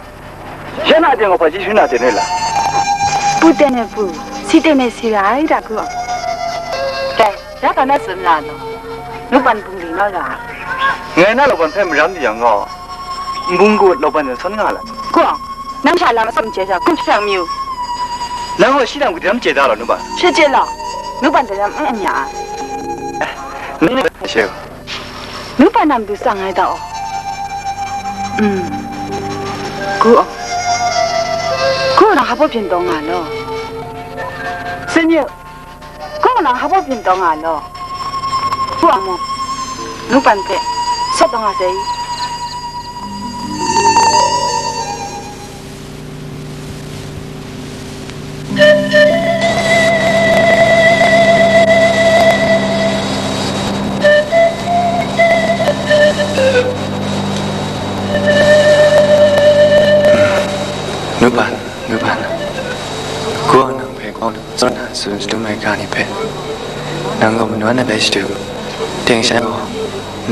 Shan a teng gaw hpa chyeju na ten re la? Pu ten e pu, si ten e si ra ai da, Kawng. Dai, ya ga na tsun na law, Nuban bungli na ra ai. Ngai na Laban hpe maram di yang gaw, nbung kut Laban jan sawn nga la. Kawng, nang sha lam atsawm chye sha, hkum shajang myu. Nang gaw shi nang kadam chye da law, Nuban? Shi chye law, Nuban daram n anya ai. Ni ni she. Nuban nam du tsang ai da aw. Mm. Kawng. Kawng nang hpa baw byin taw nga law. Tsun yu. Kawng nang hpa baw byin taw nga law. Kawng mung. Nuban hpe sawt taw nga sai. Nuban, Nuban, Kawng nang hpe hkawng zawn na tsun shadum ai ga ni hpe, nang gaw manu na bai shadu, teng sha gaw,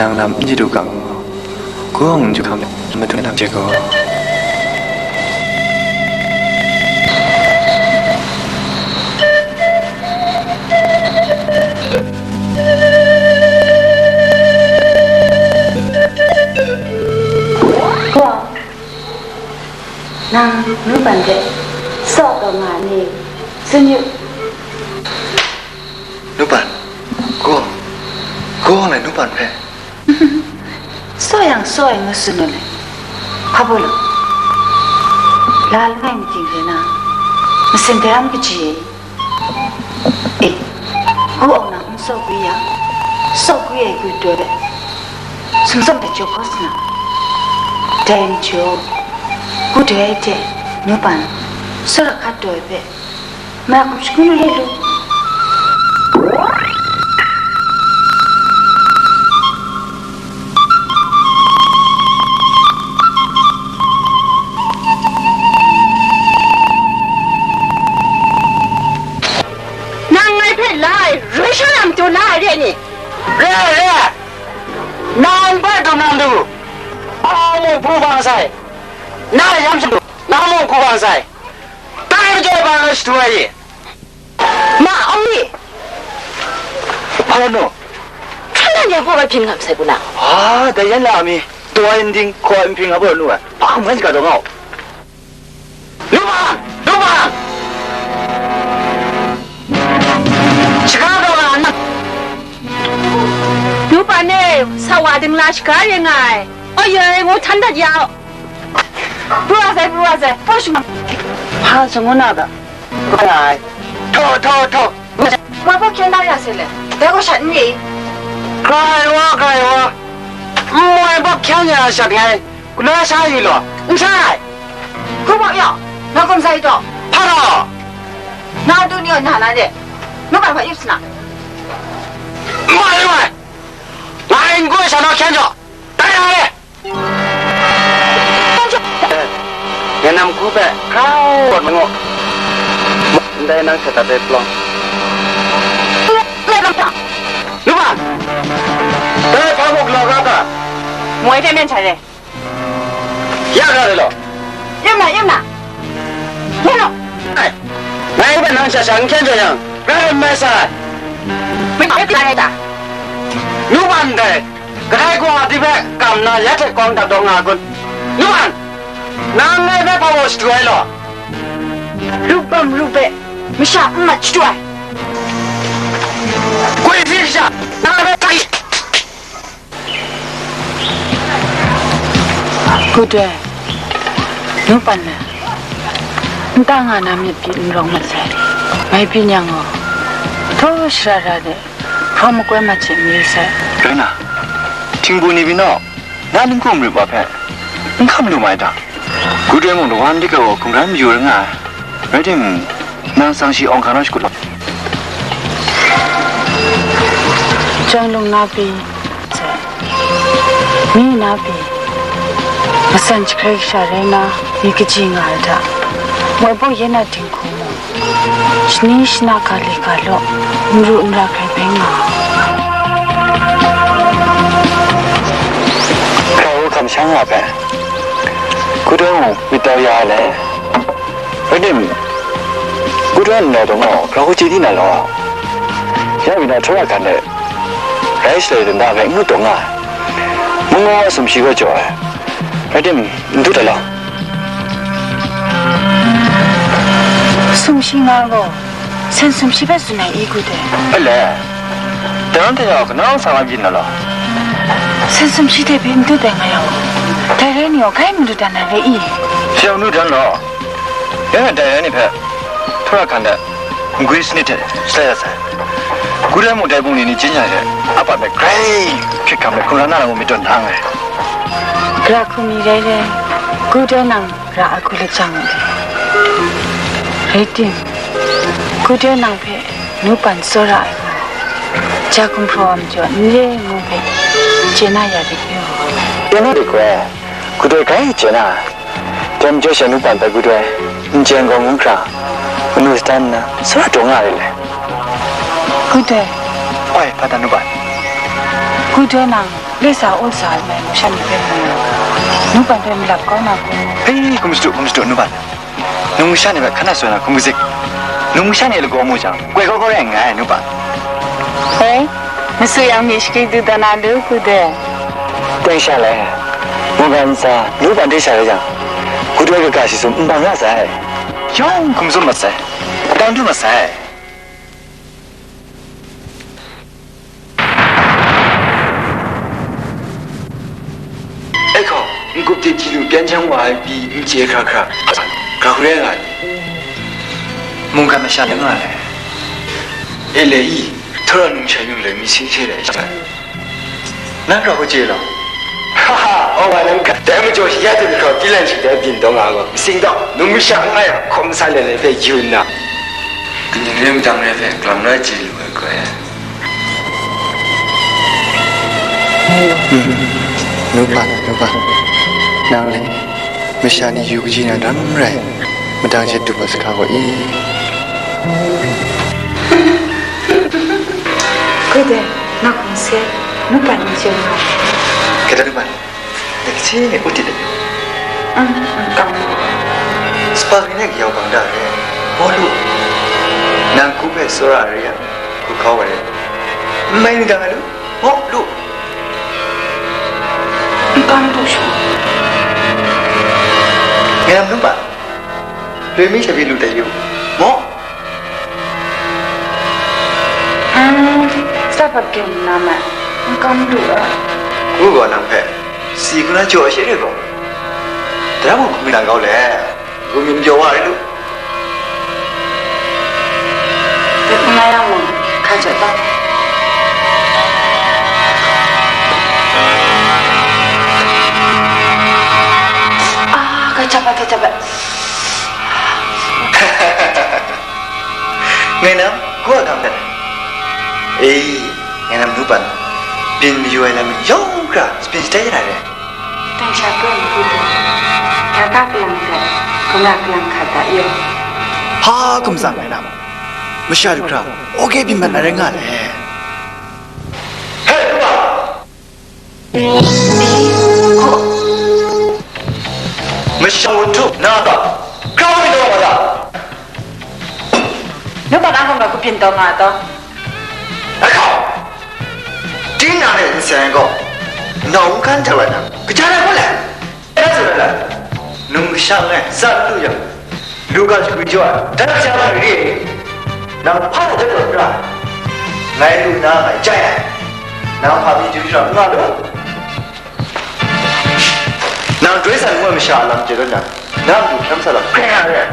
nang lam n chye du ga gaw, Kawng n ju hkam let, madu na lam chye gaw. Kawng, nang Nuban hte sawt taw nga ni? Tsun yu. Nuban, Kawng, Kawng le Nuban hpe. Sawt yang sawt ai ngu tsun lu le. Hpa baw law? La langai mating rai na, masin dai ram kaji e. E, Kawng nang n sawt gwi yang, sawt gwi ai gwi daw de, sumsawm de jaw hkaw sa na. Dai majaw, gwi daw ai hte Nuban, tsawra hkat daw ai hpe, mara hkum shangun lu let lu. Nang ngai hpe la ai, rai sha na matu la ai re ni? Re ai, re ai. Nang hpe dum na matu, a mung hpu bang sai, na yam shadu, na mung hpu bang sai, tai majaw bang na shadu ai i? Ma, Aung Mi! Hpa nu? Hpa nan yang hpaw bai hpyin ngam sai ku na? Ah, dai yan la mi, taw ai nding, hkaw ai nhpring a baw nu ai, hpa hkum hkan shaga taw nga u. Lu ma! Lu ma! Shaga taw nga, nang. Lu pa ne, sa wa ding la shaga re nga ai. Oi, oi, ngu htan dat ya u. Pru wa sai, pru wa sai, hpaw shamang. Hpa shangun na ga, Hpa ai. Htaw, htaw, htaw. Wa bawk hkyan da ya se le, dai gaw shat n re. Grai wa, grai wa. N moi bawk hkyan ya shat ngai, kuna sha yu law, n sha ai. Hku bawk yaw, na gawm sai taw. Hpa taw. Nau tu ni gaw na na de, nu ban hpa yup sa na. Mai, mai! Ngai n-gun sha na hkyen jaw, tai na le! Ngai nam hku hpe grau rawt mangaw, ndai nang hte tat ai palawng. Nu ban! Dai hpa muk lau ra ta? Moi hte myen htai re. Ya ga re law. Yum na, yum na. Yum na. Ai, ngai hpe nang sha sha n hkyen jaw yang, rai n mai sai. Mui hpe pyi rai ta? Nu ban dai, kadai gaw di hpe kam na ya hte kawng dat daw nga kun? Nu ban, nang ngai hpe hpa gaw shadu ai law? Rup bam rup e, masha n mat shadu ai. Kwi si sha, nang ngai hpe hpa Gu doi, nu pan na, nta nga na myit pyi n rawng mat sai. Mai pyi nyang gaw, htaw shara ra de, hpraw makoi mat hte mayu sai. Rai na, htingbu ni byin naw, na ningku marit wa hpe n hkam lu mai ta? Gu doi mung dawa ndik gaw hkungran mayu rai nga ai. Rai timung, nang tsang shi awng hkang na shakut law. Chyawng lung na pyi, mi na pyi, matsan jahkrai kasha rai na, mi kaji nga ai hta, woi baw yen na dinghku mung, shani shana ga li ga law, n ru n ra hkrai bai nga ai. Hkra hkam shang nga hpe, Gu doi mung myit tau ya ai le. Rai tim, Gu doi nlau taw gaw, grau hku chye di na law. Ya mi na htaw ra hkan de, rai shaloi dunda hpe n ngut taw nga ai. Mung gaw sumshi gaw jaw ai. Rai tim, n dut ai law. Sumshi nga gaw, Sen sumshi hpe tsun ai i gu de. Ele, dai ram hte yawng kanau sa wa byin na law? Sen sumshi hte pyi n dut ai nga yang, dai rai ni gaw grai malu dan na re i? She nu dan law. Yang e dai rai ni hpe, htaw ra hkan de, ngwi sanit hte shada ya sai. Gu dai mung dai bungli ni chyen ya hte, a pat hpe grai hkrit hkam ai hkungran na lam ngu myit tawn hta nngai. Gara hku mi rai rai, gu dai nang, ra ai hku lajang u. Rai tim, gu doi nang hpe nu pan tsawra ai gaw, ja gumhpraw ai majaw n re ngu hpe chye na ya rit yu. Chye na rit gaw, gu doi grai chye na ai. Dai majaw sha nu pan hpe gu doi n chye n gaw ngu hkra, kanu satan nna tsawra taw nga rit le. Gu doi. Oi, hpa dan nu pan? Gu doi nang, le sa o sa ai mai masha ni hpe mu, nu pan hpe malap kau na kun? Hei, hkum shadu, hkum shadu, nu pan. Nung masha ni hpe hkan na soi na hkum kazik. Nung masha ni lagaw mu jang, koi kau kau rai nngai, nu pan. Hei, masu yang mi shakri du dan na lu, gu doi. Teng sha lai, mungga ntsa, nu pan hte sha rai jang, gu doi kaga shi sum n bang ra sai. Yawng hkum tsun mat sai, dang du mat sai. E hkaw, n-gup de ji lu pyan jang wa ai pyi n chye hkra hkra, ga hkru rai nga ai ni? Mungkan masha ning nga ai. E le i, htaw ra num shai num le mi sin hte dai sha. Nang hkra hku chye law. Ha ha, Awa nang hkra, dai majaw shi ya de hkra, dilan shi dai byin taw nga gaw, masing gaw, num masha n nga yang, hkawm sa le le hpe yu nna, kaning re madang re hpe, galam rai chye lu ai hkoi ai. Hmm, nu pa, nu pa, nang le masha ni yu kaji na dang rai, madang she du mat sa hkra gaw i. Hkoi de, na hkum se, nu pa ni chye nga. Hkoi de, nu pa ni, dai kaji ni u tit ai. Mm, mm, kam. Spa ni ne kayau bang da re, maw lu. Nang hku hpe tsawra ai re yang, hku hkau ai re. N mai ni dang ai lu. Maw, lu. N kam lu shu. Ngai lam lu ma. Loi mi sha pyi lu tai yu. Maw. Mm, sa hpap gen na ma. N kam lu a. Ngu gaw nang hpe. Si hku na jaw ai she re gaw. Dara mung hkungmi na kau le. Gu myit pyaw wa ai lu. Dai hpung la yang mung, hka jat ba. Ah, hka jat ba, hka jat ba. Ngai nang, kawa gam dat ai. E, ngai nang nu pan, byin mayu ai lam ni yawng hkra, shapen shatai na re. Dai sha poi n hku dai, ga ga kalang hkrat, ga ga kalang hkat da yaw. Hpa hkum tsang ai na mung, masha du hkra, oke byin mat na rai nga le. Hei, Rupa! Masha wunhtuk na ta, hkra mi taw wa ta? Nu pa na hkam ga kubyin taw nga taw? Ahkau! Tinang e nsen gaw, nau n hkan hte wa nang, kaja na gaw le? Ya tsun ai lam, num kasha ngai tsan lu yang, lu ga shagwi jaw ai, dan ja ai re, nang hpa na jet tawn ra, ngai lu na ngai jai ai, nang hpa mi du shara n nga lu. Nang doi san ngu ai masha a lam chye dat nang, nang du hkyen sa lam hkren nga re ai.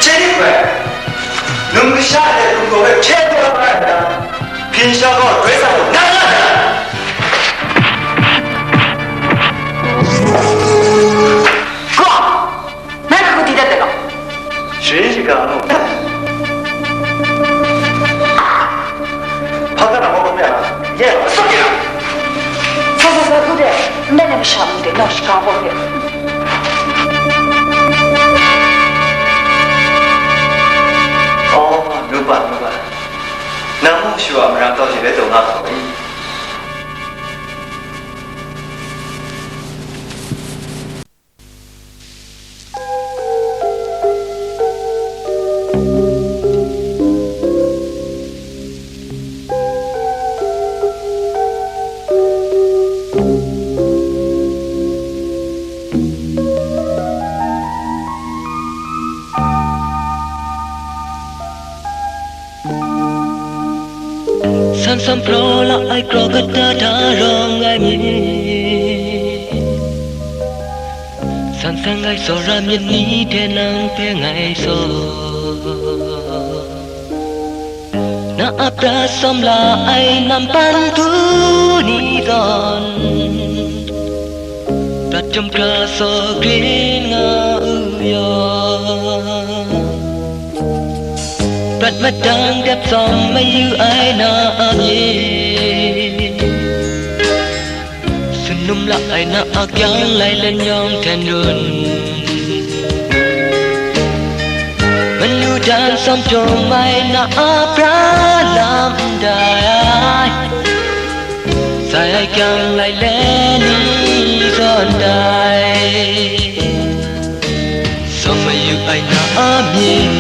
Chye ni hpe, num kasha hte num gaw hpe hkyen taw la ai nna, byin sha gaw doi san gaw nang nga ai. Gaw! Nang hku di dat de gaw. Sharin shaga nu. Hpa ga na gaw ya na. Ye, so ya. Sa, sa, sa, hku de. N-, n-, n-, sha mu de, nau shaga gaw de. Oh, nu pa, nu pa. Nang mung shu a marang tau hte bai taw nga hkau i? San san praw la ai kraw kata da rawng ai myit, san san ngai tsawra myit ni hte nang hpe ngai saw. Na a prat sawm la ai nampan hku ni zawn, prat jum hkra saw grin nga u yaw. Prat madang dep tsawm mayu ai na a myit, tsun num la ai na a kyang lai lanyawng hten run, manu dan tsawm htum ai na a pra lam ndai ai. Sai ai kyang lai le ni zawn dai. Sawm mayu ai na a myit,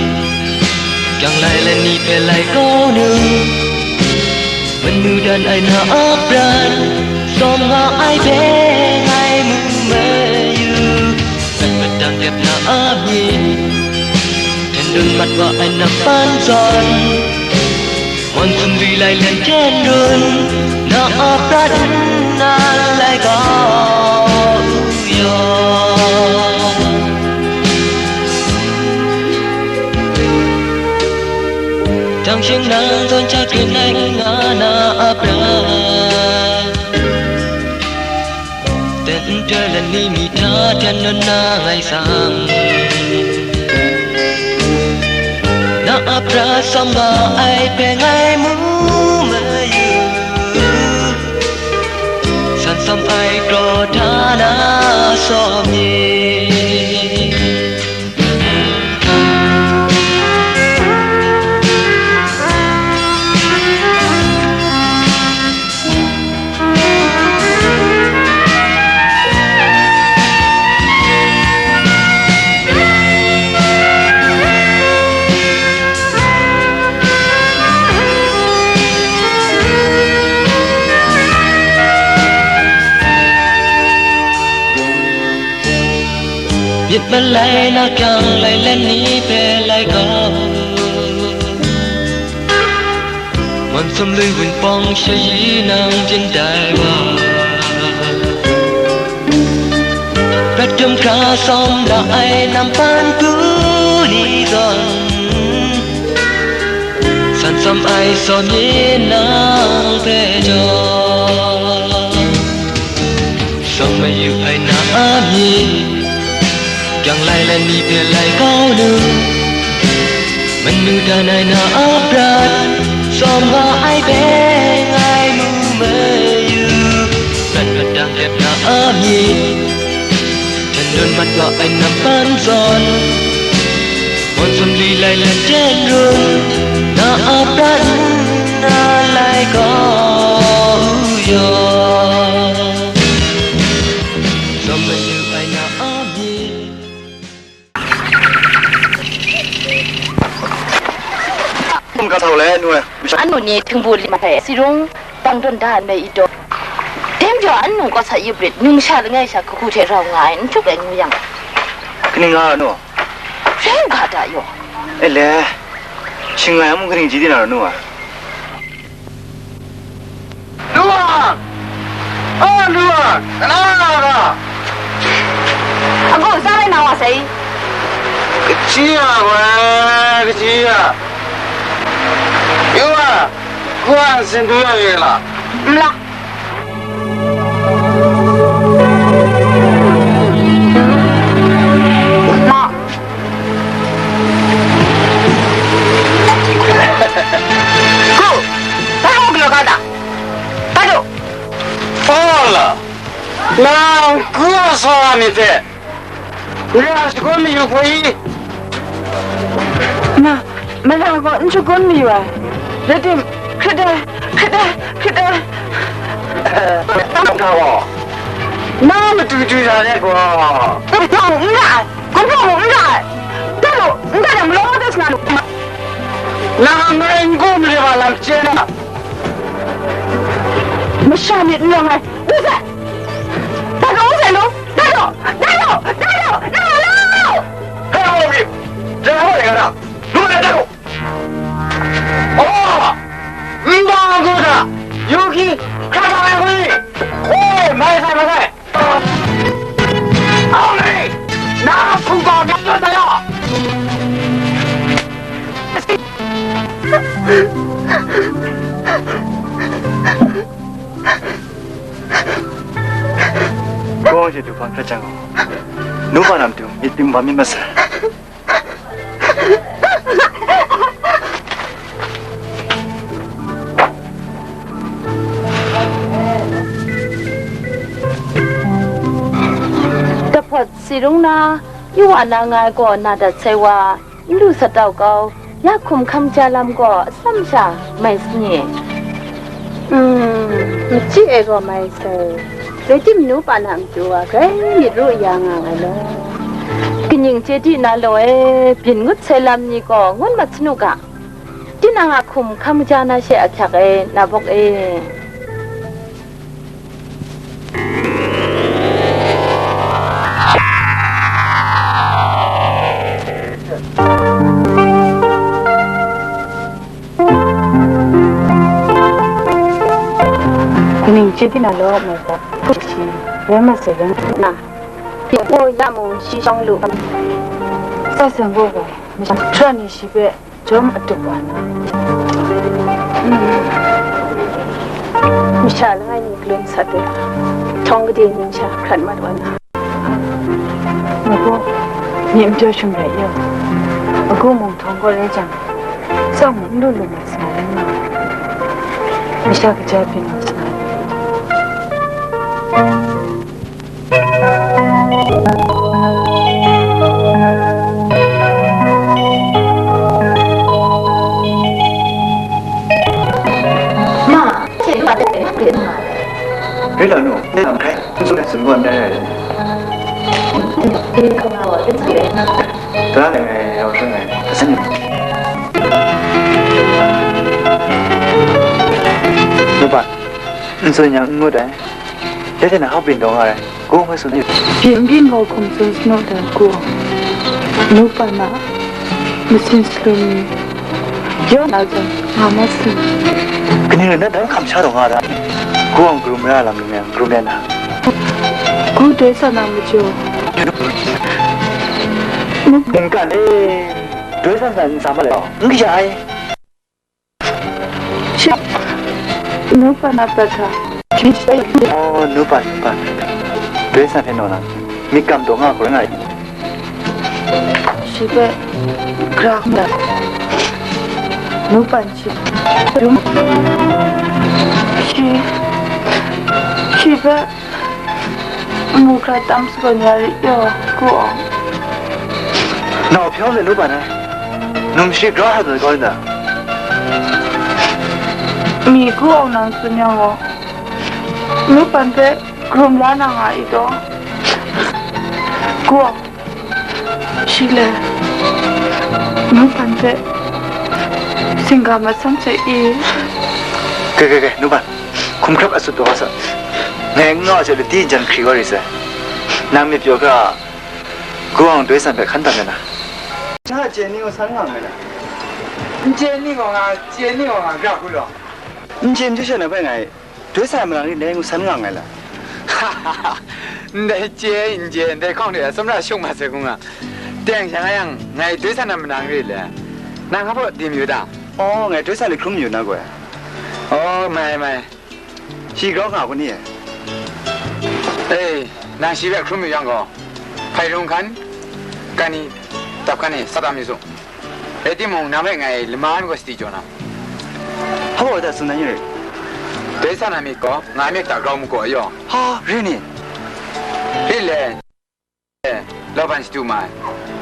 kyang lai le ni hpe lai kau nu, manu dan ai na a pran, sawm nga ai hpe ngai mu mayu. Gat mat dang dep na a myit, hten run mat wa ai nampan zawn, Mawn sumri lai let hten run, na a prat nna lai kau u yaw. Dang shing nang zawn hta grin ai nga na a prat. Ten nhtoi lani mi hta ten run na ngai sang, na a pra sawm nga ai hpe ngai mu mayu. San sawm ai kraw hta na sawm myit. Myit malai na kyang lai let ni hpe lai kau. Mawn sumlui wunpawng shayi nang byin dai wa. Prat dum hkra sawm la ai nampan hku ni zawn, san sawm ai sawm myit nang hpe jaw. Sawm mayu ai na a myit, kyang lai lai ni hpe lai kau lu, Manu dan ai na a prat, tsawm nga ai hpe ngai mu mayu. Prat madang dep na a myit, htanun mat wa ai na pan zawn, wan sumli lai let ten run, na a prat nna lai gaw u yaw. Tsawm mayu ai na a myit. Hkum ka htau le, nu e. Anu ni htingbu li ma hpe, sirung bang dawn da nme i taw. Dai majaw, anu kau sa yup rit, numsha langai sha hkagu hte rau nga ai, n htuk ai ngu yang. Kaning nga, nu? Rai u ga da yaw. E le, shing ngai amu kaning chyi di na, nu a? Lu a! O, lu a! Kana na ga? Agu, za rai na wa sai. Kaji a wai, kaji a. Yu a, ku a nsin du ya ye la? Nla. Ma. Ku, dai hok galaw ga da. Dai du. Paula, nang ku a sa myit hte, nang a shagun mayu hku i? Ma, mara gaw n shagun mayu ai. Rai tim, hkrit ai, hkrit ai, hkrit ai. Nang hta gaw, nang matu du sa let gaw. Nang n ra ai. Hkungga mung n ra ai. Dai lu, n dai yang, malaw dat sa na lu. Nang ngai n gaw mare wa lam chye na. Masha myit n rawng ai. U sai. Dai lu, u sai lu. Dai lu, dai lu, dai lu, dai lu. Hei, hei, hei. Dai lu, dai lu. Lu, dai lu. Oh! N bang a gu hta, yu hki, hkra bang ai hku ni? E, mai sai, mai sai. Au ni! Na hpung bau myak tawn sai law! Gaw je du hpang hkrat jang gaw, nu pa na matu myit tim bam myit masai. Dahpawt si rung na, yu wa na nga ai gaw na dat sai wa, n lu sat tau kau, ya hkum hkam ja lam gaw atsam sha mai sa ni? Mm, machyi ai gaw mai sai, rai timung, nu pa na matu wa grai myit ru ya nga ai law. Kaning chye di na law e, byin ngut sai lam ni gaw ngun mat sa nu ga, tinang a hkum hkam ja na she ahkyak e, na bawk e. Kaning chye di na law, mai gaw, hput shi, rai mat sai rai na, hpyi gaw ya mung shi shawng lu. Sa seng gaw gaw, masha hkra ni shi hpe jawm atup wa na, masha langai ni galun sat ai, htawng gade ni masha hkrat mat wa na. Ngu gaw, myit majaw shum rai yaw, agu mung htawng gaw rai jang, tsawm mung n lu lu mat sa na rai nga, masha kaja byin wa sa na. Ma, hte lu a de, hte lu a de. Rai la nu, ne lam hkrai, n tsun ai tsun gaw n rai rai. Hte lu a de, hte lu a de. Tara ngai ngai rau hkrai ngai, hta san yu. Ngu ba, n tsun yang n ngut ai. Dai hte na hkap byin taw nga ai, gu ngai tsun yu. Byin byin gaw hkum tsun sanu dan gu, nu pa na masin salum ni, yawng na jang nga ma sin. Kaning rai nna dang hkam sha taw nga ra, gu ang karum ra lam lu yang karum ya na. Gu doi sa na majaw. Mungkan e, doi sa na n sa ma le, n kaja ai. Shi, nu pa na prat hta, shi shi. Oh, nu pa, nu pa. Doi sa hpe naw na, myit kam taw nga hkoi nga ai. Shi hpe, gara hkrum dat. Nupan shi, shi, shi hpe amu hkra tam sa gaw ni a rit yaw, ku awng. Nau hpyaw le nupan ai, num shi grau hkra tawn kau nna, mi ku awng nang tsun yang gaw, nupan hpe hkrum la na nga i taw, ku awng. Shi le, nupan hpe singga masam hte i. Ge, ge, ge, nupan, hkum hkrap a sut taw sa. Ngai n nga wa hte lati jan hkri wa ri sai. Nang myit pyaw hkra, ku awng doi san hpe hkan tam ya na. Nang a chye ni gaw san nga nngai la? N chye ni gaw nga, chye ni gaw nga, gra hku law. N chye n chye sha na hpe ngai. Doi sa ai manang rit le ngu san nga nngai la? Ndai chye ai n chye ai, ndai hkawng de sumra shung mat sai hkung a. Teng sha nga yang, ngai doi sa na manang rit le? Nang hpa baw dim yu ta? Oh, ngai doi sa le hkrum yu na gaw. Oh, mai, mai. Shi grau nga kun ni e? Ei, nang shi hpe hkrum yu yang gaw, hpai rung hkan, kani, dap hkan e, sa tam yu su. Rai timung, nang hpe ngai lama ai gaw sadi jaw na. Hpa wa ta tsun na ni rai? Doi sa na myit gaw, nga myit hta grau mu gaw yaw. Ha, re ni? Rit le. Lauban shadu ma ai.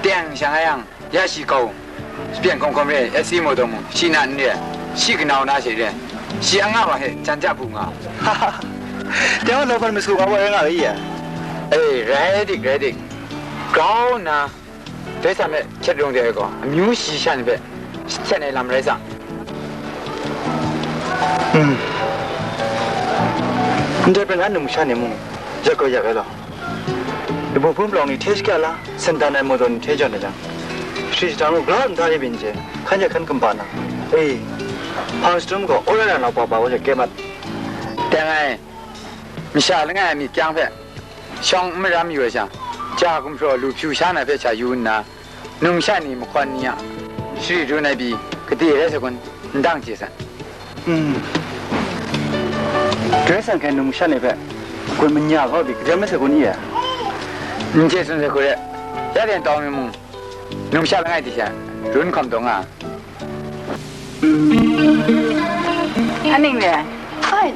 Teng sha nga yang, ya shi kau. Shapyen hkawm hkawm re, S C mo daw mu, shi na n re, shi kanau na she re, shi anga wa he, jan ja bu nga. Teng wa lauban masu nga wa rai nga ai ya? Ei, rai dik, rai dik. Grau nna, Doi sa hpe hkyet rung de ai gaw, amyu shayi sha ni hpe hkyet ai lam rai sa. Hmm. Ndai pren a numsha ni mung, yak gaw yak ai law. Dabu hpun palawng ni hte shakya la, sandan ai mawdaw ni hte jawn ai jang, shri jahta ngu gra nta ni byin je, hkan yak hkan kumba na, e, hpang shadum gaw, aw ra na nau pa pa wa ja kye mat. Teng ai, masha langai a myit kyang hpe, shawng n maram yu ai sha, ja gumhpraw lu hpyu sha na hpe sha yu nna, numsha ni mahkawn ni a shari run ai pyi gade rai sai kun, n dang chye sai. Hmm. Doi san hkrai numsha ni hpe gun manya kau pyi gadam ai sai kun i e? N chye tsun sai hku re, ya den tau mi mung, numsha langai hte sha run hkawm taw nga. Aning re. Ai,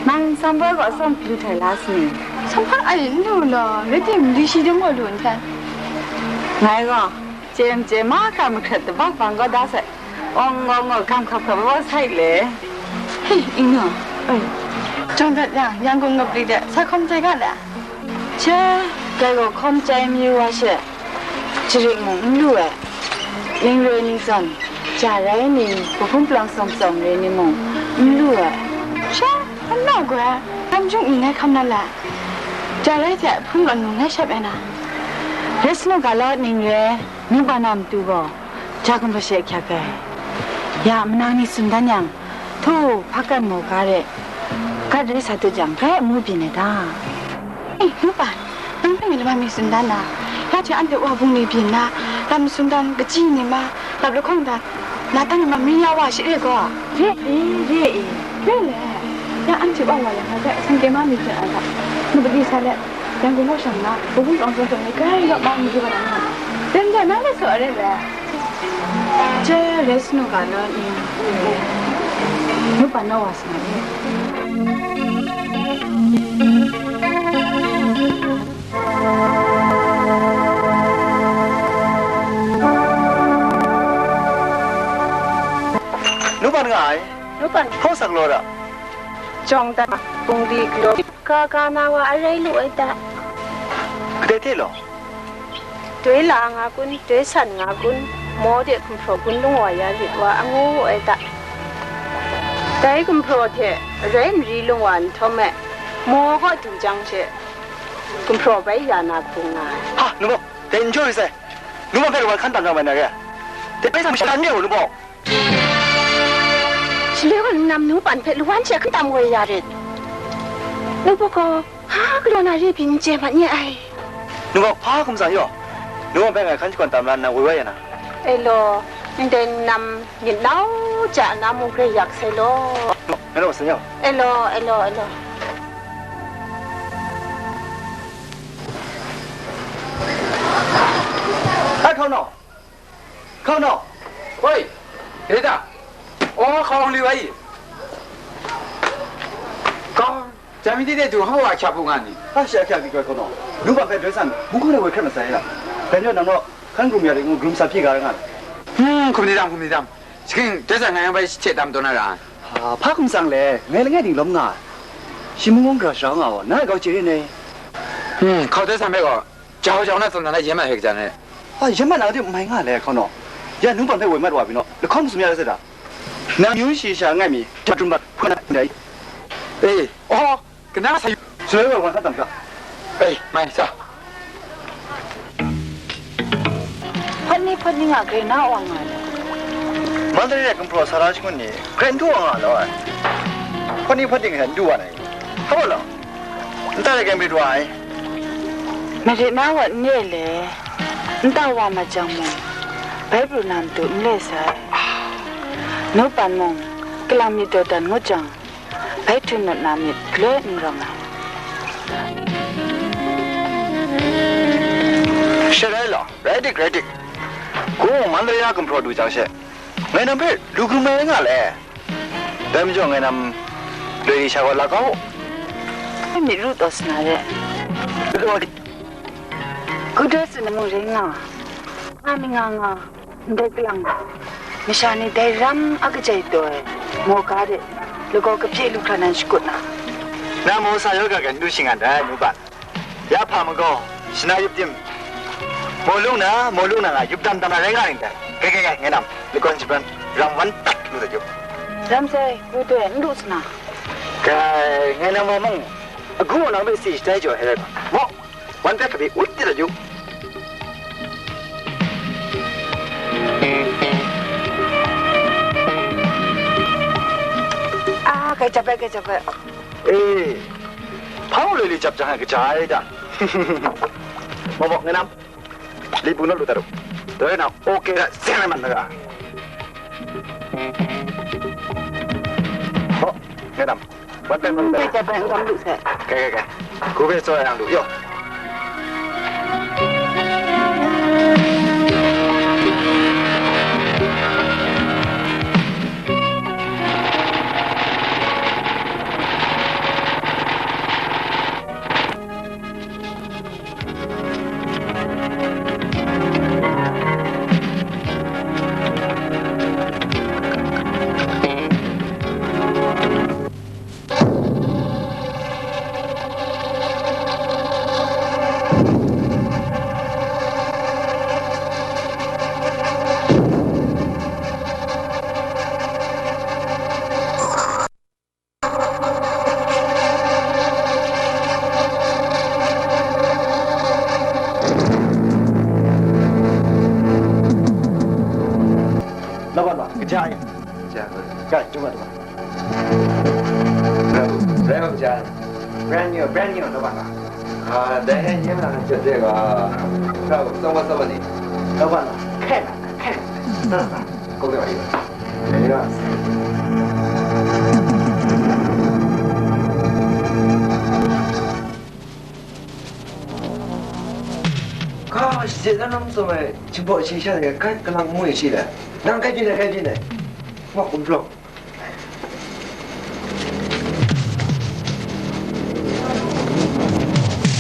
Nang Samhpa gaw atsawm hpyi lu htai la sa ni? Samhpa ai n lu law, rai timung, dingshi dum gaw lu nhtan. Ngai gaw, chye n chye mahkra mahkrat tabak bang gaw da sai, awng gaw ngaw gam hkap hkap gaw sai le. Hei, Ingnu, oi, jawng dat yang, Yangon ngap li de, sa hkawm chye ga le? Che, dai gaw hkawm chyai mayu wa she, jarik mung n lu ai, ning re ning zawn, ja rai ni, kahpun palawng tsawng tsawng re ni mung n lu ai. Sha, n na goi, tam jung ni ngai hkam na la, ja rai hte hpun gaw nung ngai shap ai na, rai sa nu ga law, ning re, ningpa na matu gaw, ja gumhpraw she hkyak ai. Ya, manang ni tsun dan yang, htaw hpa kan maw ga re, gat rai sa tut jang, grai amu byin ai ta? E, nupa, nang hpe ngai lama mi tsun dan na, ya hte anhte wa bungli byin na, lam tsun dan, kaji ni ma, lap lahkawng dan, na tang ni ma, mari ya wa shi re gaw. Re e, re e. Re le, ya anhte wa wa yang, ngai hpe sangke ma mi hpyen ai ga, nupali sa let, Yangon kaw shang na, kahpun palawng tsawng tsawng ni grai lawp ma, mari wa na, tem jang, nang hpe tsaw ai re le. Je, rai sa nu ga law ni? Nupa naw wa sa na ni? Nupan nga ai. Nupan. Hkaw sak law ra. Jawng dan, bungli galaw, ga ga na wa arai lu ai ta. Kadai hte law? Doi la nga kun, doi san nga kun, maw de gumhpraw gun lung wa ya lit wa angu ai ta. Dai gumhpraw hte arai mari lung wa nhtawm e, maw kaw du jang she, gumhpraw bai ya na hku nga ai. Ha, nu bawk, dai n jaw yu sai. Nu bawk hpe wa hkan tam jang bai na re. Dai bai sa masha n re u, nu bawk. Shaloi gaw nang nam nu pan hpe lawan she hkan tam woi ya rit. Nu bawk gaw, ha, galaw na re pyi n chye mat nye ai. Nu bawk, hpa hkum tsang yaw. Nu bawk hpe ngai hkan shakawn tam la nna woi wa ya na. E law, ndai nam myit nau ja na mung grai yak sai law. Ngai law, sa yaw. E law, e law, e law. Ai, hkaw naw. Hkaw naw. Oi, Rita. Hkawng hkawng li wa i. Kawng, jam mi de du hpa wa hkya bu nga ni? A, shi a hkya bi koi hkawng naw. Nu ba hpe doi san, mung hkawng de woi hkrat masai la. Dai ni nang naw, hkan grum ya ring ngu, grum sa hpyi ga ra nga. Hmm, hkum ni dam, hkum ni dam. Shing, doi san ngai yang bai shi hte dam taw na ra. A, hpa hkum tsang le, ngai langai ding lawm nga. Shi mung hkawng gara sha nga wa, na kau chye rin e. Hmm, hkau doi san bai gaw, jau jau na tsun na, na yen ma hpe kaja ne. A, yen ma na de mai nga le, hkau naw. Ya nu ban hpe woi mat wa bi naw, lahkawng masum ya ra sai da. Nang myu shayi sha ngai mi, hta htum bat hpun na ndai. E, oh, kana sa yu. Shaloi wa wan sa tam ga. E, mai sa. Hpawt ni hpawt ni nga grai na wa nga le. Mandalay de gumhpraw sara shangun ni grai n du wa nga law ai. Hpawt ni hpawt ni nga n du wa na i. Hpa wa law. Nta de grai marit wa ai. Marit na wa n re le. Nta wa ma jang mung, bai pru na matu n le sai. Nu ban mung, kalang myit dawdan ngut jang, bai htum mat na myit galoi n rawng ai. She rai law, rai dik, rai dik. Hku Mandalay gumhpraw du jang she, ngai nam hpe lu hkrum ai rai nga le. Dai majaw ngai nam loi li sha gaw la kau u. Myit ru taw sa na re. Kudai tsun na mung rai nga, nga mi nga nga, ndai kalang, masha ni dai ram a kajai taw ai, maw ga de, lagaw kahpye lu hkra nan shakut na. Na maw sa yaw ga ga n du shi nga ndai, nu ba. Ya hpa magaw, shana yup tim, maw lung na, maw lung na nga yup dam dam na rai nga ring dai. Kai, kai, kai, ngai nam, lagawn shapran, ram wan dat lu da yup. Ram sai, kudai, n lu sa na. Kai, ngai nam wa mung, agu nang hpe si shatai jaw ai rai ba. Maw, wan pet kabi ut di da yu. Ah, kai jap ai, kai jap ai. E, hpa mung loi li jap jang ai kaja ai da. Maw maw, ngai nam, li bu naw lu dat u. Doi na, oke da, seng ai man na ga. Maw, ngai nam, wan tai, wan tai. Kai jap ai, n kam lu sai. Kai, kai, kai. Ku be so yang lu, yo. Laban ba, kaja ya. Kaja. Kai, cuma, cuma. Brand, brand kaja. Brand new, brand new, laban ba. Ah, dai ni na chat de ga. Bravo, sama, sama ni. Laban ba, kai na, kai na. Sa, sa. Kau de ba. Ka, shi hte na nang tsun ai, Jinghpaw Kasha de, kai kalang ngu ai shi le. Nang kai byin ai, kai byin ai. Wa kum jawng.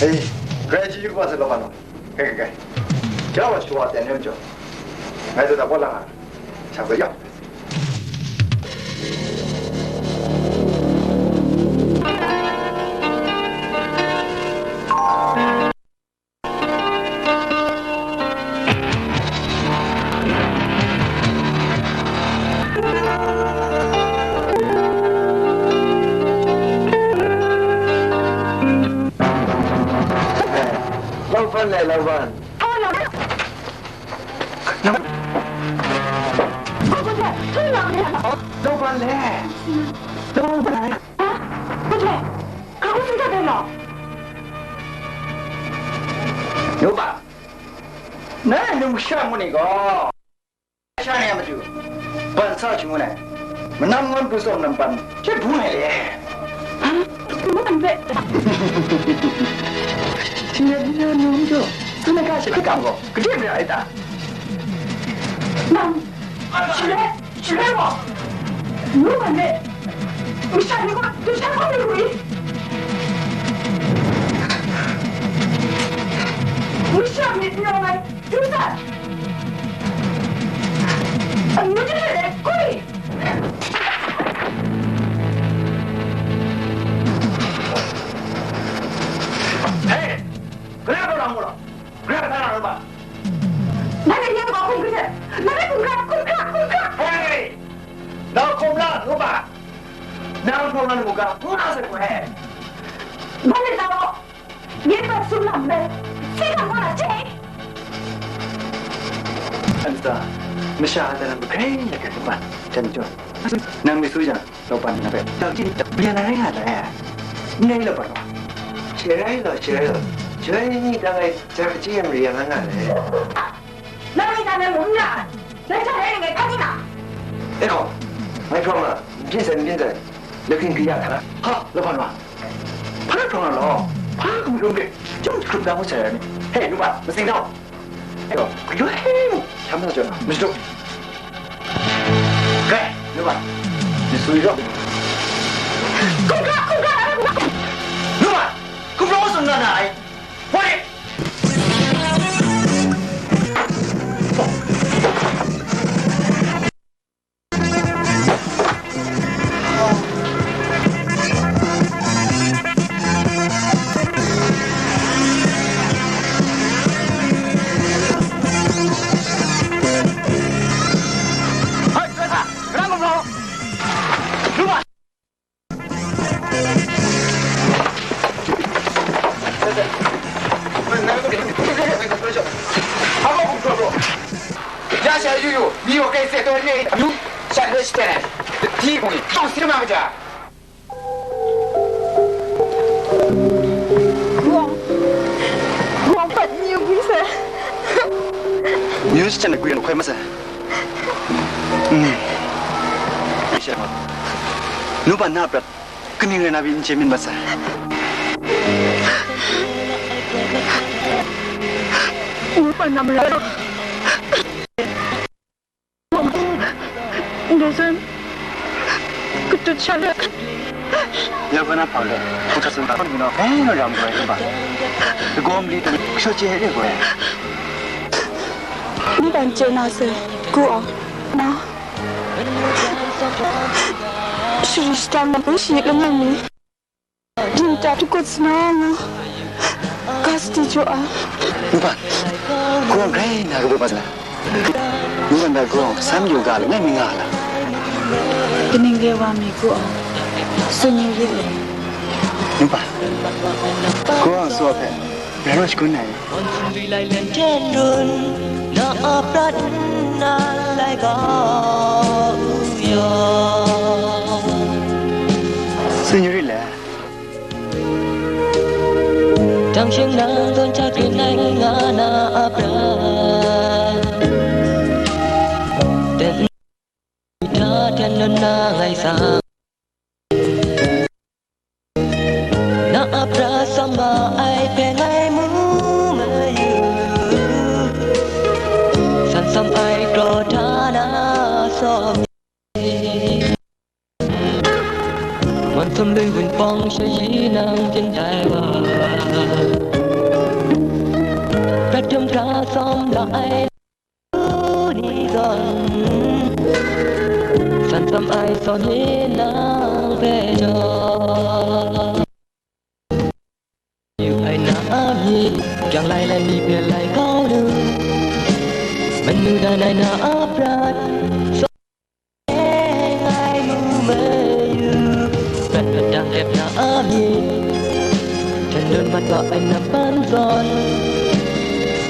Hei, grai ji yu wa se law, hpa nau. Kai, kai, kai. Ja wa shawa ten yawng jaw. Ngai zaw da bawt lang a. Sha bai yawng. Lauban le, Lauban. Lauban le. Lauban. Lauban. Nuba, nang num sha ngu ni gaw, sha ni a matu, ban sa shangun ai, manam ngan pru tsawm lam ban, she bung ai le. Ngu nang hpe. Shi ni a ni na num jaw, tsun ai ga she hkam gaw, gade mara ai ta? Nang, shi le, shi le gaw. Ngu wan let, masha ni gaw du sha hkawm lu ru i? Masha myit n rawng ai du sat, anu jahte de kwi. Hei! Gara gaw lang gaw lang. Gara sa na ru ba? Nang e yang gaw hkum hkrit hte. Nang e hkum hkra, hkum hkra, hkum hkra. Hei! Nang hkum la, ru ba? Nang hkum la, ru ga, hkum la sai gaw, hei. Nang e tau, yin pat sum lam me, si lam wa la, jai. Ansa, masha a daram grai la hkrat ru ba? Jan jaw. Nang mi su jang, Laban na hpe, tau chyin, tau byan ai rai nga dai. Ndai laban wa. Shi rai law, shi rai law. Joi ni dang ai, jar chye yang re yang nga dai. Nang ni dang ai mung n ra ai. Nang hta rai ning ai hpa ni na? E gaw, ngai hprawng na, n byin sai, n byin sai. Lakhing kaya hta na. Ha, laban wa. Hpa hprawng na law? Hpa hkum hkrum hkrit, chyum hkrup da ngut sai rai ni? He, yu ba, masing dau. Ayo, ayo, hei mu, hkyam na jaw, madu. Kai, nu ba, ni sui jaw. Hkum hkra, hkum hkra, hkum hkra. Nu ba, hkum hkra wa sung na na ai. Hoi! Ya sha yu yu, ni wa kai se to ne, yu, sha le shi tene, ti kong ni, tong si ma ja. Guang, guang pat ni yu gwi se. Ni yu shi tene gwi no kai ma se. Hmm. Sha. Nu ba na prat. Kaning rai na pyi n chye myit masai. Ngu pa nam la. Ndai zawn, katut sha le. Ya ga na hpang le, hpung hta sung hta hpang byin naw, eh, naw ram goi hkaba. Lagaw mali hta, kashaw chye re goi. Ni ban chye na se, ku aw, na. Shari shadang na pu shi langai mi. Dinghta htukut sa na nga, ga sadi jaw ai. Npan, gawng grai na kabu ma sa na. Npan da gawng, sam yu ga langai mi nga la. Kaning re wa mi ku aw, tsun yu rit le. Npan, gawng a tsaw hpe, rai naw shagun ai. Wan sumri lai len ten run, na a prat nna lai ga u yaw. Tsun yu rit le. Dang shing nang zawn hta grin ai nga na a prat. Ten hta ten lun na ngai sa. Na a prat sawm ma ai hpe ngai mu mayu. San sawm ai kraw hta na sawm. Wan sawm lui wunpawng shayi nang byin dai wa. Prat htum hkra sawm la ai ni zawn, san sawm ai sawm ni nang hpe jaw. Yu ai na a myit, kyang lai lai mi hpe lai kau lu, manu dan ai na a prat, ngai mu mayu, prat padang dep na a myit, hten lun mat wa ai nam pan zawn,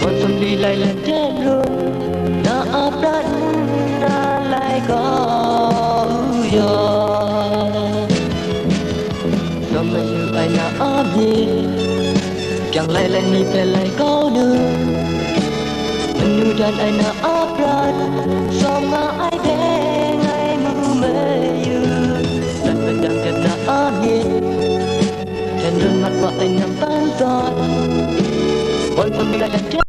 wan sumri lai len ten run, na a prat nna lai kau yaw. Sawm mayu ai na a myit, kyang lai lai mi hpe lai kau nu, manu dan ai na a prat, sawm nga ai deng ai mu mayu, prat padang dep na a myit, hten run mat wa ai nam pan zawn, wan sawm mi lai dan hte